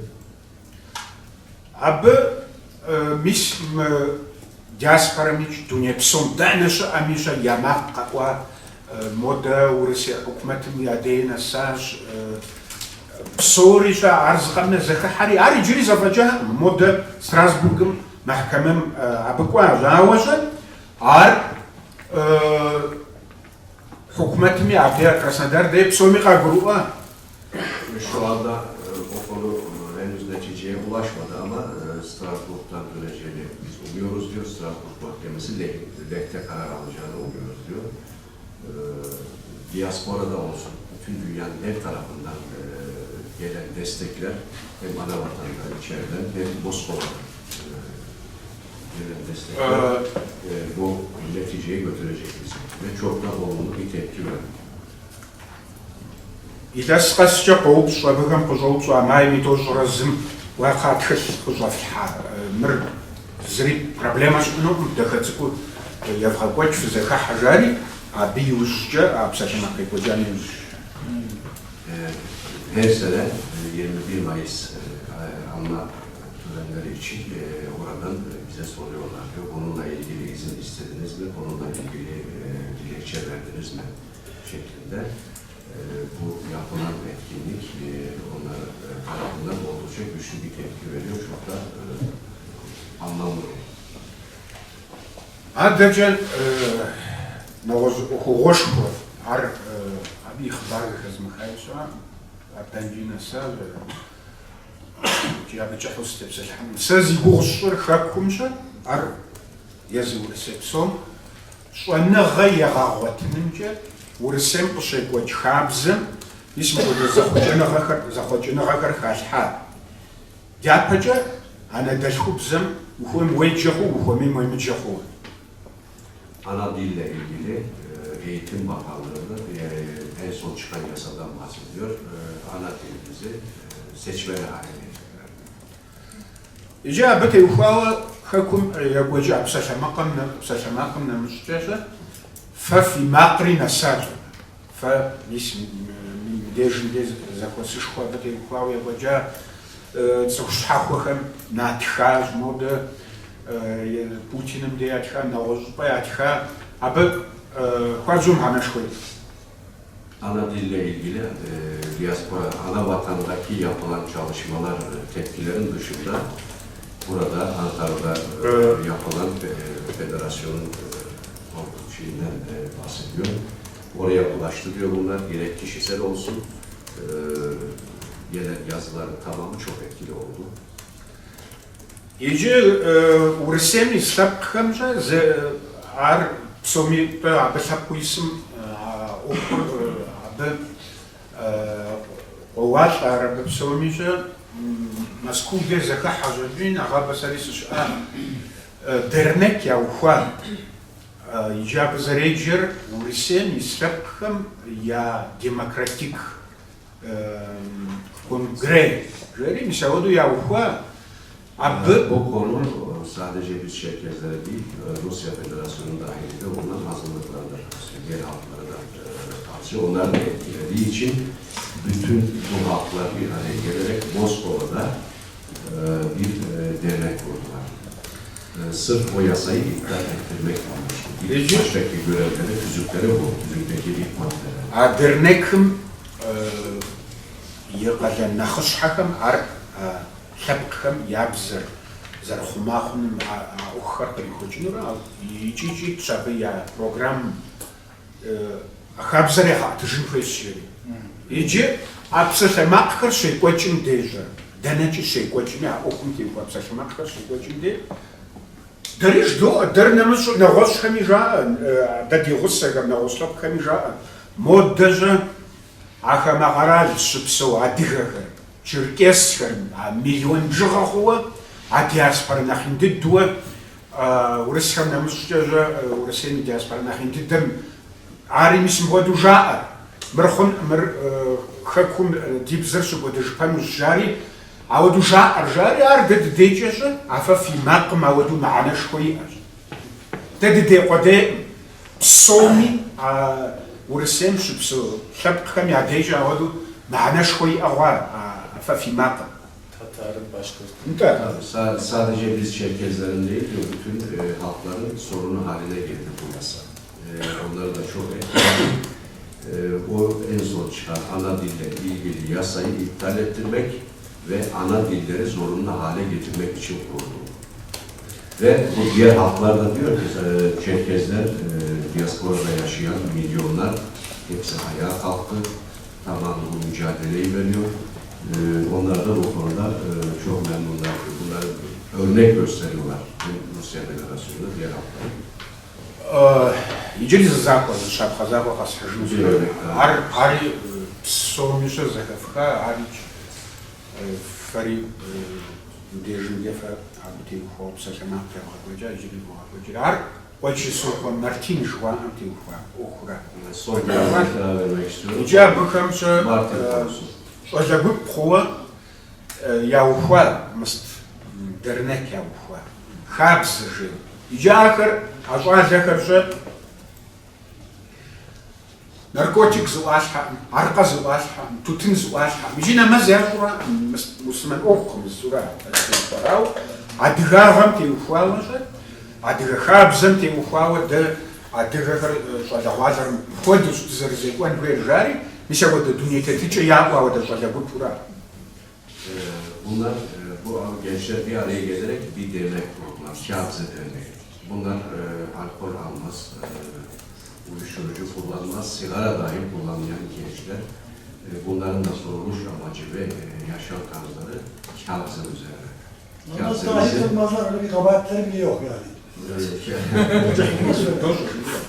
Speaker 2: Абы мис мы диаспорэмикӏ дуней псом дэнэ щыӏэми щэ я макъ къэӏуа, модэ Урысей хьукумэтым я дей нэсащ, псори щэ ар зыкъэмынэ зэхыхьэри, ар иджыри зэфӏэкӏакъым, модэ Страсбургым мэхькэмэм абы кӏуащ, ауэ щэ ар хьукумэтми абдей Краснодар дей псоми къагурыӏуа.
Speaker 3: Şu anda o konu henüz neticeye ulaşmadı ama Strasbourg'dan döneceğini biz umuyoruz diyor. Strasbourg Mahkemesi lehte karar alacağını umuyoruz diyor. Diasporada olsun, bütün dünyanın her tarafından gelen destekler hem ana vatandan içeriden hem Moskova'dan gelen destekler bu neticeye götürecek bizi. Ve çok da olumlu bir tepki verdi.
Speaker 2: Илъэс къэскӏэ къоупщӏ, абыхэм къыщӏоупщӏ а майм и 31-м уакъэ тхылъ къыщӏэфлъхьа. Мыр зыри проблемэ щыӏэнукъым, дахэ цӏыкӏуу евгъэкӏуэкӏ, фызэхыхьэ жари, абы иужькӏэ а псалъэмакъ екӏуэкӏам иужь.
Speaker 3: Her sene 21 Mayıs anma törenleri için oradan bize soruyorlar diyor. Bununla ilgili izin istediniz mi? Bununla ilgili dilekçe verdiniz mi? Şeklinde. Bu yapılan etkinlik onlar tarafından oldukça güçlü bir tepki veriyor. Çok da anlamlı.
Speaker 2: Адэкӏэ нэгъуэщӏ ӏуэхугъуэшхуэ, ар абы и хъыбар зэхэзмыхаи щыӏэкъым, абдэнкӏи нэсащ, икӏи абы кӏыхьу сытепсэлъыхьыну. Сэ зи гугъу сщӏыр хэкум щэ, ар езы Урысей псом щӏэныгъэ егъэгъуэтынымкӏэ Урысейм къыщекӏуэкӏ хабзэм мис мыпхуэдэ зэхъуэкӏыныгъэхэр халъхьа. Дяпэкӏэ анэдэлъхубзэм ухуейм уеджэ хъу, ухуэмейм уемыджэ хъууэ.
Speaker 3: Ana dille ilgili Eğitim Bakanlığı'nın en son çıkan yasadan bahsediyor. Ana dilimizi seçmeli hale getirirler.
Speaker 2: Иджы абы теухуауэ хэкум екӏуэкӏа псалъэмакъым псалъэмакъым нэмыщӏкӏэ-щэ, фэ фи макъри нэсащ абы. Фэ мис мыбдежым деж зэхуэсышхуэ абы теухуауэ екӏуэкӏа цӏыху щхьэхуэхэм натхащ, модэ Путиным де ятха, нэгъуэщӏ щӏыпӏэ ятха. Абы хуабжьу мыхьэнэшхуэ иӏэщ.
Speaker 3: Ana dille ilgili diaspora, ana vatandaki yapılan çalışmalar, tepkilerin dışında burada Ankara'da yapılan federasyonun şeyinden bahsediyor. Oraya ulaştı diyor bunlar. Gerek kişisel olsun, gelen yazıların tamamı çok etkili oldu.
Speaker 2: Иджы Урысейм ис лъэпкъхэмкӏэ ар псоми абы лъэпкъыу исым а ӏуэхур абы къоуалӏэ ар абы псомикӏэ Мэзкуу де зэхыхьэщ аби, нэгъабэ сэри сыщыӏа Dernek яухуа. Иджы абы зэреджэр Урысейм ис лъэпкъхэм я демократик Конгре жери, мис ауэдэу яухуа абы.
Speaker 3: Bu konu sadece biz Çerkezlere değil, Rusya Federasyonu dahilinde bulunan azınlıklardır. Diğer halklara da karşı onlar da etkilediği için bütün bu halklar bir araya gelerek Moskova'da bir dernek kurdular. Sırf o yasayı iptal ettirmek amaçlı. İlk baştaki görevleri, tüzükleri bu. Tüzükteki ilk maddeler.
Speaker 2: А dernek-м и къалэн нэхъыщхьэхэм ар лъэпкъхэм я бзэр зэрыхъума хъуным а ӏуэхухэр кърихуэкӏынурэ икӏи итщ абы я программэм хабзэр ягъэӏэтыжын хуейщ жери. Иджы а псалъэмакъхэр щекӏуэкӏым дежьэ, дэнэкӏи щекӏуэкӏми, а ӏуэхум теухуа псалъэмакъхэр щекӏуэкӏым де, дэри жыдоӏэ, дэр нэмыщӏ нэгъуэщӏхэми жаӏэ, дэ ди гъусэхэм, нэгъуэщӏ лъэпкъхэми жаӏэ, модэжьэ а хамэ къэрал щыпсэу адыгэхэр, черкесхэр, а миллион бжыгъэ хъууэ, а диаспорэ нэхъ ин дыдууэ, урысхэм нэмыщӏкӏэжьэ Урысейм и диаспорэ нэхъ ин дыдэм ари мис мыпхуэдэу жаӏэр, мыр хъун, мыр хэкум ди бзэр щыкӏуэдыжыпэнущ, жари, ауэдэу жаӏэр, жари, ар дэ дыдейкӏэщӏэ, а фэ фи макъым ауэдэу мыхьэнэшхуэ иӏэщ. Дэ дыдей къудейкъым. Псоми а Урысейм щыпсэу лъэпкъхэм я дежкӏэ ауэдэу мыхьэнэшхуэ иӏэ хъуа а фэ фи макъым.
Speaker 1: Татарым, башкирт.
Speaker 2: Нтӏэ.
Speaker 3: Sadece biz Çerkezlerin değil, bütün halkların sorunu haline geldi bu yasa. Onları da çok etkiledi. O en son çıkan ana dille ilgili yasayı iptal ettirmek ve ana dilleri zorunlu hale getirmek için kuruldu. Ve bu diğer halklar da diyor ki Çerkezler, diasporada yaşayan milyonlar hepsi ayağa kalktı. Tamam bu mücadeleyi veriyor. Onlar da bu konuda çok memnunlar. Bunları örnek gösteriyorlar. Hem Rusya Federasyonu diğer halklar.
Speaker 2: Иджыри зы закъуэ, зы щапхъэ закъуэ къэсхьыжыну сыхуейт. Ар ари псоми щэ зэхэфха, арикӏ фэри мыбдежым де фэ абы теухуауэ псалъэмакъ евгъэкӏуэкӏа, иджыри вогъэкӏуэкӏыр. Ар Къуэчысокъуэ Мартин жыхуаӏэм теухуа ӏуэхура.
Speaker 3: Son bir örnek daha vermek istiyorum.
Speaker 2: Иджы абыхэм щэ
Speaker 3: Martin konusu.
Speaker 2: щӏалэ гуп хъууэ яухуа, мыст dernek яухуа, хабзэ жери. Иджы ахэр, а щӏалэхэр щэ наркотик зыӏуалъхьэкъым, аркъэ зыӏуалъхьэкъым, тутын зыӏуалъхьэкъым. Иджы нэмэз ящӏураӏым, мыст муслъымэн ӏуэхукъым жысӏэура теухуар. Ауэ адыгагъэм теухуауэ щэ, адыгэ хабзэм теухуауэ дэ адыгэхэр щӏалэгъуалэр мыпхуэдэущ дызэрызекӏуэн хуейр жари, мис апхуэдэ дуней тетыкӏэ яӏэу ауэдэ щӏалэ гупура.
Speaker 3: Bunlar, bu gençler bir araya gelerek bir dernek kurdular. Kâbze Derneği. Bunlar alkol almaz, uyuşturucu kullanmaz, sigara dahi kullanmayan gençler. Bunların da soruluş amacı ve yaşam tarzları Kâbze üzerine.
Speaker 5: Namaz dahi kılmazlar, öyle bir kabahatleri bile yok yani.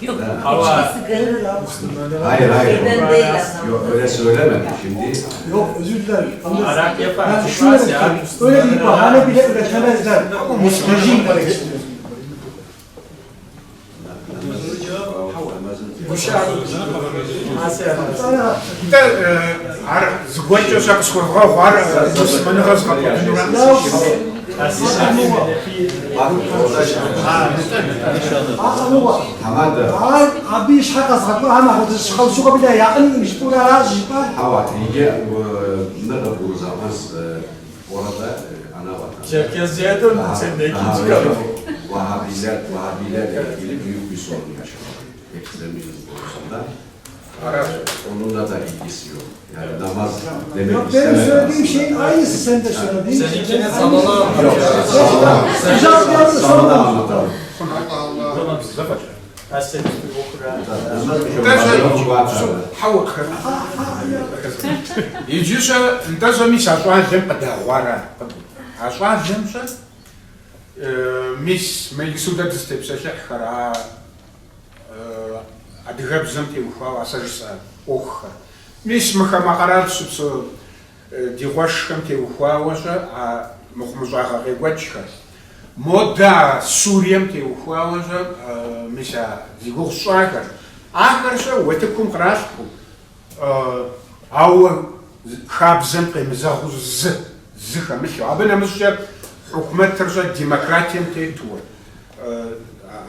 Speaker 6: Yok,
Speaker 1: Ama-
Speaker 6: içki sigara
Speaker 3: Hayır hayır.
Speaker 6: şeyden değil anlamında.
Speaker 3: Yok öyle söylemedim şimdi.
Speaker 5: Yok özür dilerim. Ama
Speaker 1: Arak yapar,
Speaker 5: yani şunu
Speaker 1: çıkmaz
Speaker 5: demek
Speaker 1: ya.
Speaker 5: istiyorum, öyle bir bahane bile üretemezler. Rejim demek istiyorum.
Speaker 2: Нтӏэ, ар зыгуэркӏэ щэ къысхуэвгъэгъу, ар муслъымэныгъэ згъэкӏуэдынура?
Speaker 3: Bak orada
Speaker 5: Аӏэ мыгъуэ.
Speaker 3: Тхьэмадэ.
Speaker 5: Ар абы и щхьэ къэзгъэкӏуахэм апхуэдэ щхьэусыгъуэ быдэ яӏэнукъым жыпӏэу аращ жыпӏар.
Speaker 3: Хьэуэ, иджы мыр къыбгурызгъэӏуэнщ, orada ana vatan.
Speaker 1: Çerkezce'ye döndün sen de
Speaker 3: Daha
Speaker 1: ikinci
Speaker 3: önce
Speaker 1: kadın.
Speaker 3: Vahabiler, Vahabilerle ilgili büyük bir sorun yaşadık. Ekstremizm konusunda. Onunla da ilgisi yok. Yani namaz demek
Speaker 5: Yok benim
Speaker 3: istemedi
Speaker 5: söylediğim
Speaker 3: aslında.
Speaker 5: şeyin aynısı sen de söylediğin.
Speaker 1: Seninkini salona
Speaker 3: Yok, salona,
Speaker 5: Uzatmayalım da
Speaker 3: salona
Speaker 5: sonra.
Speaker 3: anlatalım.
Speaker 2: Хьэуэ, иджы-щэ, нтӏэ-щэ мис а щӏалэм къыдэгъуара? А щӏалэм-щэ, мис мы иджыпсту дэ дызытепсэлъыхьхэр, а адыгэбзэм теухуауэ а сэ жысӏэ ӏуэхухэр. Мис мы хамэ къэрал щыпсэу ди къуэшхэм теухуауэ-щэ а мыхъумыщӏагъэ къекӏуэкӏхэр. Модэ а Сурием теухуауэ-щэ мис а зи гугъу сщӏахэр. Ахэр-щэ утыкум къралъхьэу, ауэ хабзэм къемызэгъыу зы, зы хэмылъу. Абы нэмыщӏкӏэ хьукумэтыр-щэ демократием тету,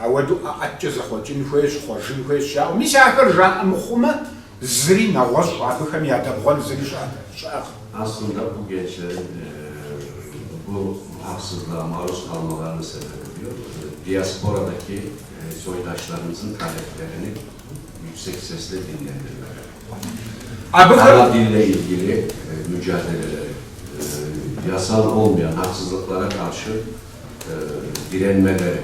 Speaker 2: ауэдэу ӏэӏэткӏэ зэхъуэкӏын хуейщ, хъуэжын хуейщ жаӏэу. Мис ахэр жаӏэ мыхъумэ, зыри нэгъуэщӏ абыхэм ядэбгъуэн зыри щыӏэкъым.
Speaker 3: Aslında bu gençlerin bu haksızlığa maruz kalmalarının sebebi diyor, diasporadaki soydaşlarımızın taleplerini yüksek sesle dinlendirmeleri.
Speaker 2: Абыхэм
Speaker 3: Ana dille ilgili mücadeleleri, yasal olmayan haksızlıklara karşı direnmeleri,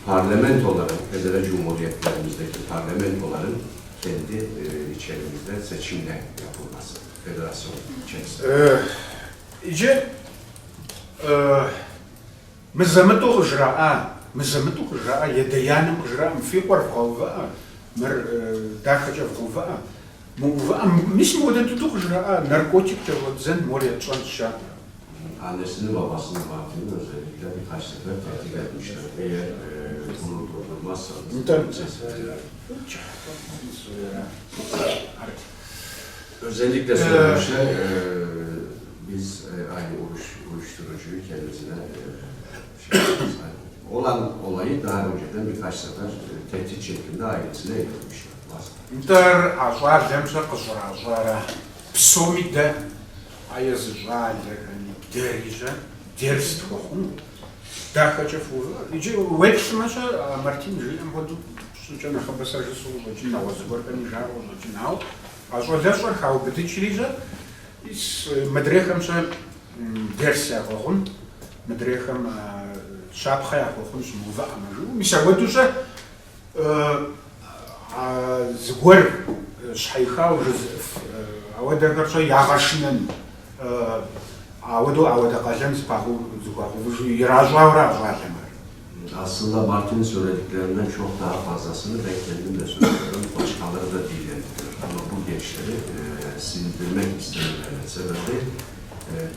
Speaker 3: parlamentoların, federe cumhuriyetlerimizdeki parlamentoların kendi içerimizde seçimle yapılması, federasyon içerisinde.
Speaker 2: Иджы мызэ-мытӏэу къыжраӏа, мызэ-мытӏэу къыжраӏа, едэ-янэм къыжраӏа, мы фи къуэр вгъэувыӏэ, мыр дахэкӏэ вгъэувыӏэ, мыувыӏэ, мис мыуэдэ дыдэу къыжраӏа, наркотиккӏэ щӏэддзэн, мор етщӏэнщ жаӏэ.
Speaker 3: Annesini babasını Martin'in özellikle birkaç sefer tehdit etmişler. Eğer bunu durdurmazsanız
Speaker 2: Tabii.
Speaker 3: Özellikle söylemişler, biz aynı uyuşturucuyu kendisine şey yapacağız. Yani olan olayı daha önceden birkaç sefer tehdit şeklinde ailesine iletmişler.
Speaker 2: Нтӏэ а щӏалэм-щэ къыщӏращӏара? Псоми дэ а езы щӏалэхэми дэри-щэ дерс тхуэхъуну. Дахэкӏэ фыувыӏэ. Иджы уеплъмэ-щэ, а Мартин жиӏэм хуэдэу щӏыкӏэ нэхъыбэ сэ жысӏэу къыщӏэкӏын, нэгъуэщӏ зыгуэрхэми жаӏэу къыщӏэкӏын. Ауэ а щӏалэщӏэр хаубыдыкӏри-щэ, мис мыдрейхэм-щэ дерс яхуэхъун, мыдрейхэм щапхъэ яхуэхъунщ мыувыӏэмэ жиӏэу. Мис апхуэдэу-щэ зыгуэр щхьэихауэ жызыӏыф ауэдэхэр-щэ ягъэшынэн, ауэдэу ауэдэ къалэн зыхуагъэувыжу иращӏауэра а щӏалэм ар.
Speaker 3: Aslında Martin'in söylediklerinden çok daha fazlasını ben kendim de söylüyorum, başkaları da dillendiriyor. Ama bu gençleri sindirmek istemelerinin sebebi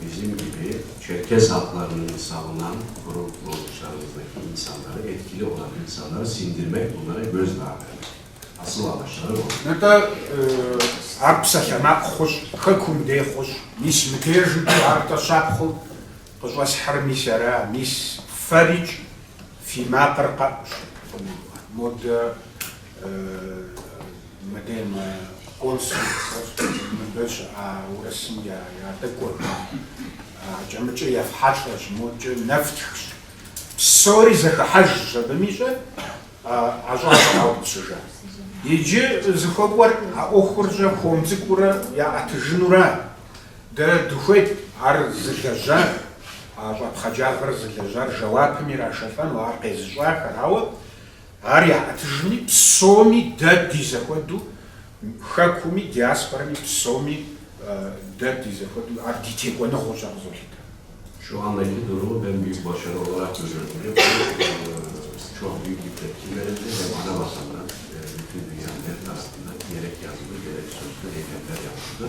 Speaker 3: bizim gibi Çerkez halklarını savunan kurum kuruluşlarımızdaki insanları, etkili olan insanları sindirmek, bunlara gözdağı vermek. Asıl amaçları o.
Speaker 2: Нтӏэ ар псалъэмакъ хъущ, хэкум дей хъущ, мис мыдежымкӏэ ар тӏэ щапхъэу къыщӏэсхьэр мис ара, мис фэрикӏ фи макъыр къэӏущ. Модэ мыдей мы консул мыбы щыӏа урысым я лӏыкӏуэхэм акӏэ-мыкӏэ ефхьэлӏэщ, модкӏэ нэфтхщ. Псори зэхыхьэжщ абыми-щэ, а щӏалэр къаутӏыпщыжа. Иджы зыхуэкӏуэр а ӏуэхур-щэ хуэм цӏыкӏуурэ яӏэтыжынура. Дэ дыхуейт ар зылэжьар, а щӏэпхъаджагъэр зылэжьар жэуапым ирашэлӏэну, ар къезыщӏахэр, ауэ ар яӏэтыжми псоми дэ ди зэхуэдэу, хэкуми диаспорэми псоми дэ ди зэхуэдэу ар ди текӏуэныгъэу сэ къызолъытэ.
Speaker 3: Şu andaki durumu ben büyük başarı olarak görüyorum. Bu çok büyük bir tepki verildi ve ana vatandan, bütün dünyanın her tarafından gerek yazılı gerek sözlü eylemler yapıldı.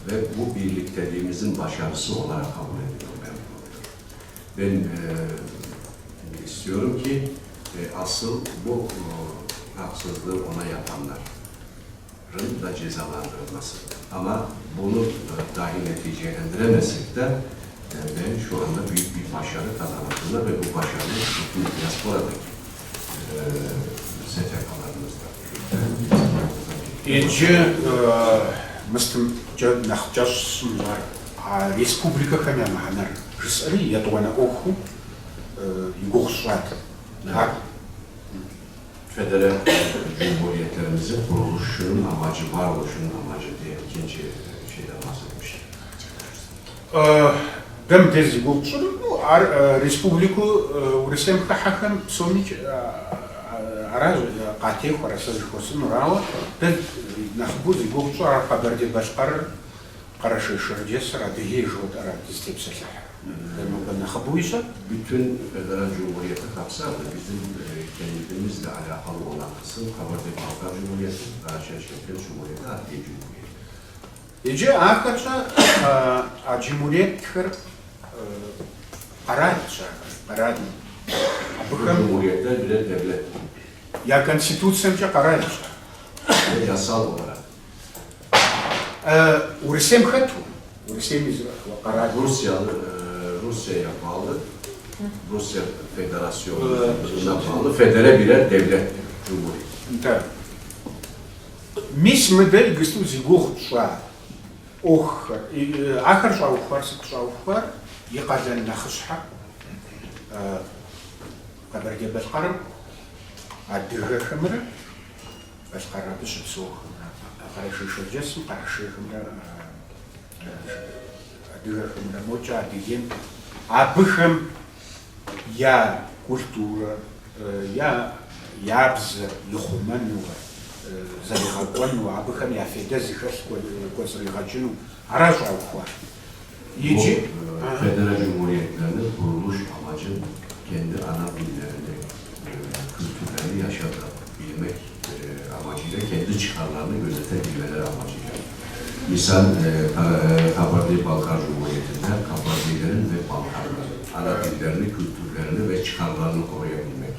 Speaker 3: Ve bu birlikteliğimizin başarısı olarak kabul ediyorum ben bunu. Ben istiyorum ki asıl bu haksızlığı ona yapanların da cezalandırılması. Ama bunu dahi neticelendiremesek de Ve şu anda büyük bir başarı kazanıldığını ve bu başarının bütün diasporadaki STK'larımızla birlikte
Speaker 2: Иджы мыстым нэхъ кӏэщӏ сщӏынщ ар, а республикэхэм я мыхьэнэр жысӏэри етӏуанэ ӏуэхуу и гугъу сщӏат. Ар
Speaker 3: Federe Cumhuriyetlerimizin kuruluşunun amacı, varoluşunun amacı diye ikinci şeyden bahsetmiştim.
Speaker 2: Дэ мыбдеж зи гугъу тщӏыр, ну, ар республикэу Урысейм хыхьэхэм псоми аращ къатехуэр, сэ зыхуэсӏынур, ауэ дэ нэхъыбэу зи гугъу тщӏыр ар Къэбэрдей-Балъкъэрыр, Къэрэшей-Шэрджэсыр, Адыгей жыхуэтӏэра дызытепсэлъыхьыр. Дэ нобэ нэхъыбэу ищӏэр.
Speaker 3: Bütün Federal Cumhuriyeti kapsar da bizim kendimizle alakalı olan kısım Kabardey-Balkar Cumhuriyeti, Karaçay-Çerkes Cumhuriyeti, Adige Cumhuriyeti.
Speaker 2: Иджы ахэр-щэ, а джумуриетхэр къэралщ ахэр, къэрал.
Speaker 3: Bu
Speaker 2: Абыхэм
Speaker 3: cumhuriyetler birer devlet
Speaker 2: я конституцэмкӏэ къэралщ.
Speaker 3: ve yasal olarak
Speaker 2: Урысейм хэту, Урысейм и зы къэрал.
Speaker 3: Rusya'ya bağlı, Rusya Federasyonu'na bağlı federe birer devlet cumhuriyet.
Speaker 2: Нтӏэ. Мис мы дэ иджыпсту зи гугъу тщӏа ӏуэхухэр, ахэр щӏаухуар, сыт щӏаухуар, и къалэн нэхъыщхьэр Къэбэрдей-Балъкъэрым адыгэхэмрэ балъкъэр абы щыпсэухэмрэ, Къэрэшей-Шэрджэсым къэрэшейхэмрэ адыгэхэмрэ, мокӏэ Адыгейм, абыхэм я культурэр, я бзэр ихъумэну, зэригъэкӏуэну, абыхэм я фейдэ зыхэлъ кӏуэцӏригъэкӏыну, ара щӏаухуар. Иджы
Speaker 3: Bu federe cumhuriyetlerinin kuruluş amacı kendi ana dillerini, kültürlerini yaşatabilmek amacıyla kendi çıkarlarını gözetebilmeleri amacıyla. Misal Kabardey-Balkar Cumhuriyeti'nde Kabardeylerin ve Balkarların ana dillerini, kültürlerini ve çıkarlarını koruyabilmek.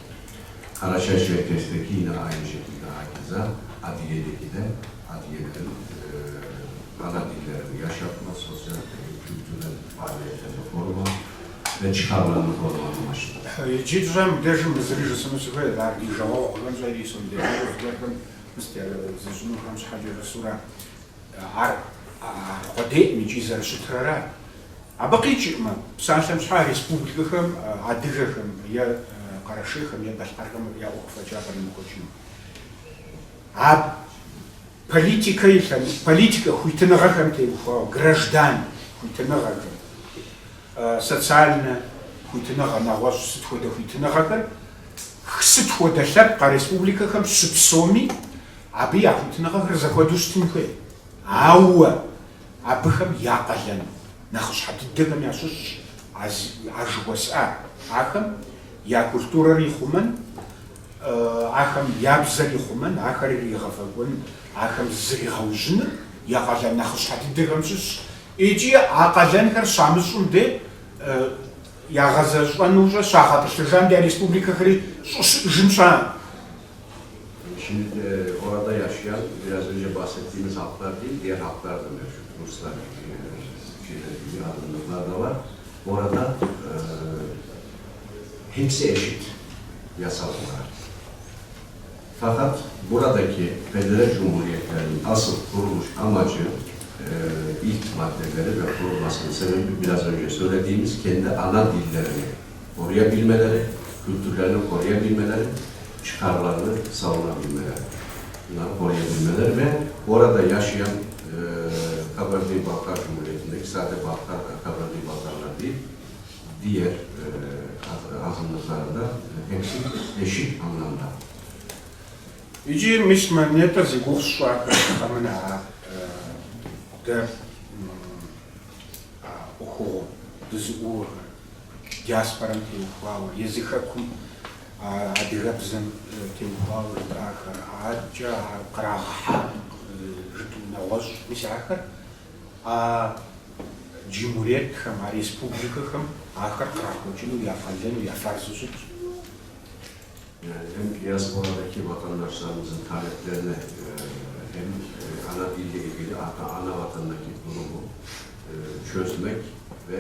Speaker 3: Karaçay-Çerkes'teki yine aynı şekilde hakeza Adiye'deki de Adiyelerin ana dillerini yaşatma, sosyal, kültürel faaliyetlerini koruma ve çıkarlarını koruma amaçlı.
Speaker 2: Иджы щӏэ мыбдежым зыри жысӏэну сыхуейт, ар ди жагъуэгъухэм щӏэри сондежхэм зыщӏынухэм щхьэкӏэ жысӏэурэ ар къуэдейкъым икӏи зэрыщытыр ара. Абы къикӏкъым, псалъэм щхьа республикэхэм адыгэхэм е къэрэшейхэм е балъкъэрхэм я ӏуэху фӏэкӏа къримыкӏуэкӏыну. А политикэ и политикэ хуитыныгъэхэм теухуауэ, граждан хуитыныгъэхэм, социальнэ хуитыныгъэ, нэгъуэщӏ сыт хуэдэ хуитыныгъэхэр, сыт хуэдэ лъэпкъ а республикэхэм щыпсэуми, абы я хуитыныгъэхэр зэхуэдэу щытын хуей. Ауэ абыхэм я къалэн нэхъыщхьэ дыдэхэм ящыщщ а жыхуэсӏар. Ахэм я культурэр ихъумэн, ахэм я бзэр ихъумэн, ахэр иригъэфӏэкӏуэн, ахэм зригъэужьыныр я къалэн нэхъыщхьэ дыдэхэм щыщщ. Икӏи а къалэнхэр щамыщӏым де ягъэзэщӏэнущӏэ щагъэтӏылъыжам де республикэхэри щӏыщыӏэжын щыӏэкъым.
Speaker 3: Şimdi orada yaşayan biraz önce bahsettiğimiz halklar değil, diğer halklar da mevcut. Ruslar gibi, şeyler gibi azınlıklar da var. Orada hepsi eşit yasal olarak. Fakat buradaki federe cumhuriyetlerinin asıl kuruluş amacı ilk maddeleri ve kurulmasının sebebi biraz önce söylediğimiz kendi ana dillerini koruyabilmeleri, kültürlerini koruyabilmeleri, çıkarlarını savunabilmeleri, bunları koruyabilmeleri ve orada yaşayan Kabardey-Balkar Cumhuriyeti'ndeki sadece Kabardey-Balkarlar değil, diğer azınlıkların da hepsi eşit anlamda.
Speaker 2: Иджы мис мы нетӏэ зи гугъу сщӏахэр къэмынэ а дэ а ӏуэхугъуэ дызыӏууэхэр диаспорэм теухуауэ, езы хэкум адыгэбзэм теухуауэ жытӏахэр, адэкӏэ кърагъэхьа жытӏэу нэгъуэщӏ, мис ахэр а джумуриетхэм, а республикэхэм ахэр кърахуэкӏыну я къалэну, я фарзу щытщ.
Speaker 3: Yani hem diasporadaki vatandaşlarımızın taleplerine hem ana dille ilgili hatta ana vatandaki durumu çözmek ve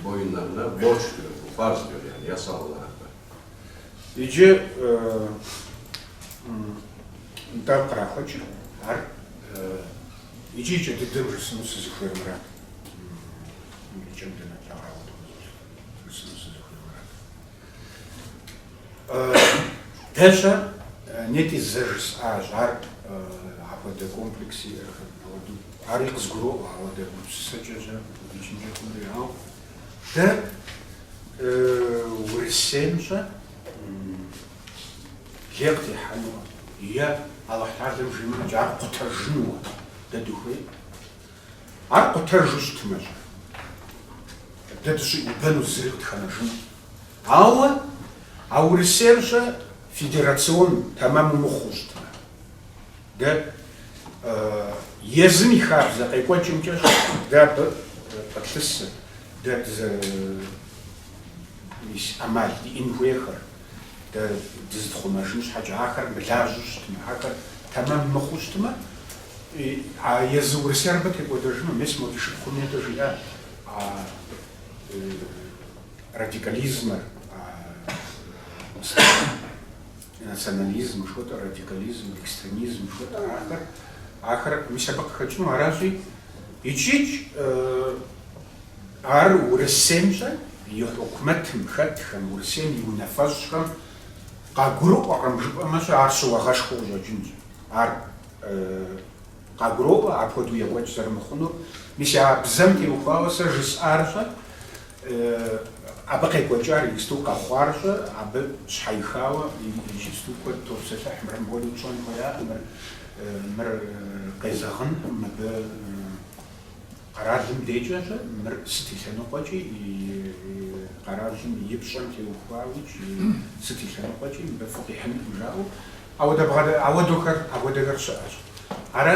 Speaker 3: boyunlarına borç diyor, bu farz diyor yani yasal olarak da.
Speaker 2: Иджы нтӏэ кърахуэкӏыр ар иджы икӏэ дыдэм жысӏэну сызыхуейр мырат. Икӏэм дынэблэгъауэ жысӏэну сызыхуейр мырат. Дэ-щэ нетӏи зэ жысӏащ, ар апхуэдэ комплекс иӏэхэм, апхуэдэу ари къызгуроӏуэ, апхуэдэ гупсысэкӏэ-щэ икӏынкӏэ хъунури, ауэ дэ Урысейм-щэ лей къытехьэнуэ е Алыхь Талэм жимыӏэкӏэ ар къутэжынуэ дэ дыхуей. Ар къутэжу щытмэ-щэ, дэ дыщӏиӏубэну зыри къытхэнэжынукъым. Ауэ а Урысейр-щэ федерацион тэмэму мыхъуу щытмэ, дэ езым и хабзэ къекӏуэкӏымкӏэ дэ абы къытлъысыр, дэ мис ӏэмал диӏэн хуейхэр, дэ дызытхъумэжын щхьэкӏэ ахэр мылажьэу щытмэ, ахэр тэмэм мыхъуу щытмэ, а езы Урысейр абы текӏуэдэжыну, мес мо ди шыпхъум нетӏэ жиӏа а радикализмэр, национализм жыхуэтӏэ, радикализм, экстремизм жыхуэтӏэ ахэр, ахэр мис абы къыхэкӏыну аращи, икӏикӏ ар Урысейм-щэ и хьукумэтым хэтхэм, Урысейм и унафэщӏхэм къагурыӏуэкъым жыпӏэмэ-щэ, ар щыуагъэшхуэу къыщӏэкӏынщ. Ар къагуроӏуэ апхуэдэу екӏуэкӏ зэрымыхъунур. Мис а бзэм теухуауэ сэ жысӏар-щэ, абы къекӏуэкӏар иджыпсту къэхъуар-щэ, абы щхьэихауэ иджыпсту куэд топсэлъыхь, мыр мыпхуэдэу тщӏэн хуеякъым, мыр мыр къезэгъынкъым, мыбы къэралым декӏэ-щэ, мыр сыт и лъэныкъуэкӏи, къэралым и пщӏэм теухуауикӏ, сыт и лъэныкъуэкӏи мыбы фӏы къихьынкъым жаӏэу, ауэдэ бгъэдэ ауэдэхэр ауэдэхэр щыӏэщ. Ара?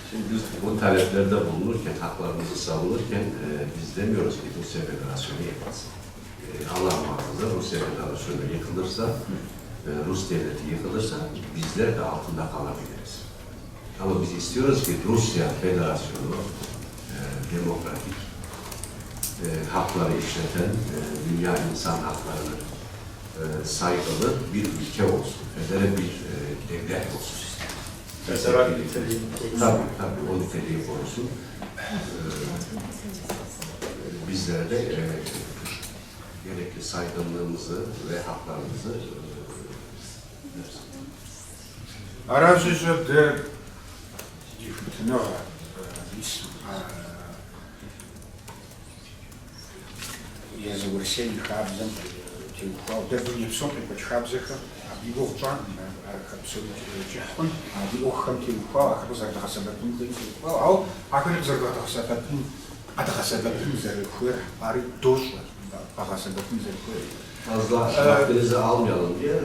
Speaker 3: Şimdi biz bu taleplerde bulunurken, haklarımızı savunurken biz demiyoruz ki Rusya Federasyonu yıkılsın. Allah muhafaza Rusya Federasyonu yıkılırsa, Rus devleti yıkılırsa bizler de altında kalabiliriz. Ama biz istiyoruz ki Rusya Federasyonu demokratik hakları işleten, dünya insan haklarını saygılı bir ülke olsun, federe bir devlet olsun.
Speaker 1: Federal niteliğini korusun.
Speaker 3: Tabii, tabii, o niteliği korusun. Bizlere de gerekli saygınlığımızı ve haklarımızı versin.
Speaker 2: Аращи-щэ дэ ди хуитыныгъэ, мис езы Урысейм и хабзэм теухуауэ, дэ дуней псом къекӏуэкӏ хабзэхэм абы и гугъу тщӏакъым, ахэр псори кӏыхь хъун, а ди ӏуэхухэм теухуауэ, ахэр къызэрыдгъэсэбэпын хуейм теухуауэ, ауэ ахэри къызэрыдгъэсэбэпын, къэдгъэсэбэпын зэрыхуейр ари дощӏэ, къэгъэсэбэпын зэрыхуейр.
Speaker 3: Fazla vaktinizi almayalım diye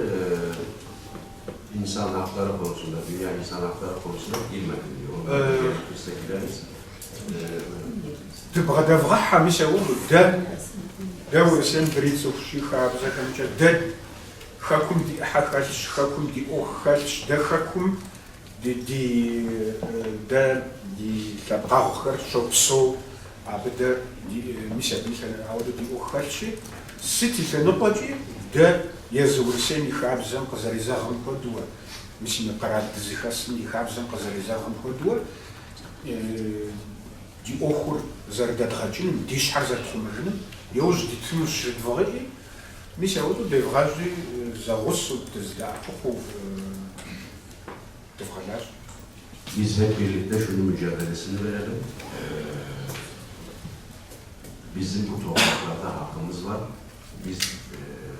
Speaker 3: insan hakları konusunda, dünya insan hakları konusunda girmedim diyor. Onlara gerekirse gireriz.
Speaker 2: Дыбгъэдэвгъэхьэ, мис ауэдэу, дэ, дэ Урысейм дрицӏыхущи хабзэхэмкӏэ, дэ хэкум ди ӏыхьэ хэлъщ, хэкум ди ӏуэху хэлъщ, дэ хэкум ди, ди, дэ ди лъэпкъэгъухэр щопсэу, абы дэ ди, мис абы ауэдэу ди ӏуэху хэлъщи, сыт и лъэныкъуэкӏи дэ езы Урысейм и хабзэм къызэрезэгъым хуэдууэ, мис мы къэрал дызыхэсым и хабзэм къызэрезэгъым хуэдууэ, ди ӏуэхур зэрыдэдгъэкӏыным, ди щхьэр зэрытхъумэжыным иужь дитынущ жыдвгъэӏи, мис ауэдэу девгъэжьи зэгъусэу дызэдэӏэпыкъуу дывгъэлажьэ.
Speaker 3: Biz hep birlikte şunun mücadelesini verelim. Bizim bu topraklarda hakkımız var. Biz,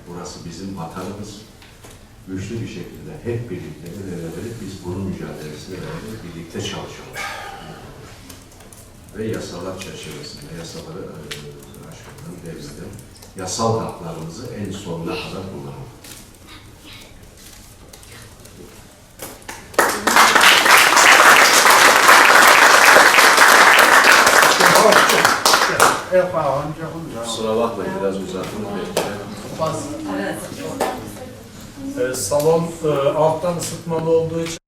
Speaker 3: burası bizim vatanımız. Güçlü bir şekilde hep birlikte el ele verip biz bunun mücadelesini verelim, birlikte çalışalım. Ve yasalar çerçevesinde, yasaları aşmadan, devirmeden, yasal haklarımızı en sonuna kadar kullanalım. Kusura bakmayın biraz uzattım belki de.
Speaker 1: Salon alttan ısıtmalı olduğu için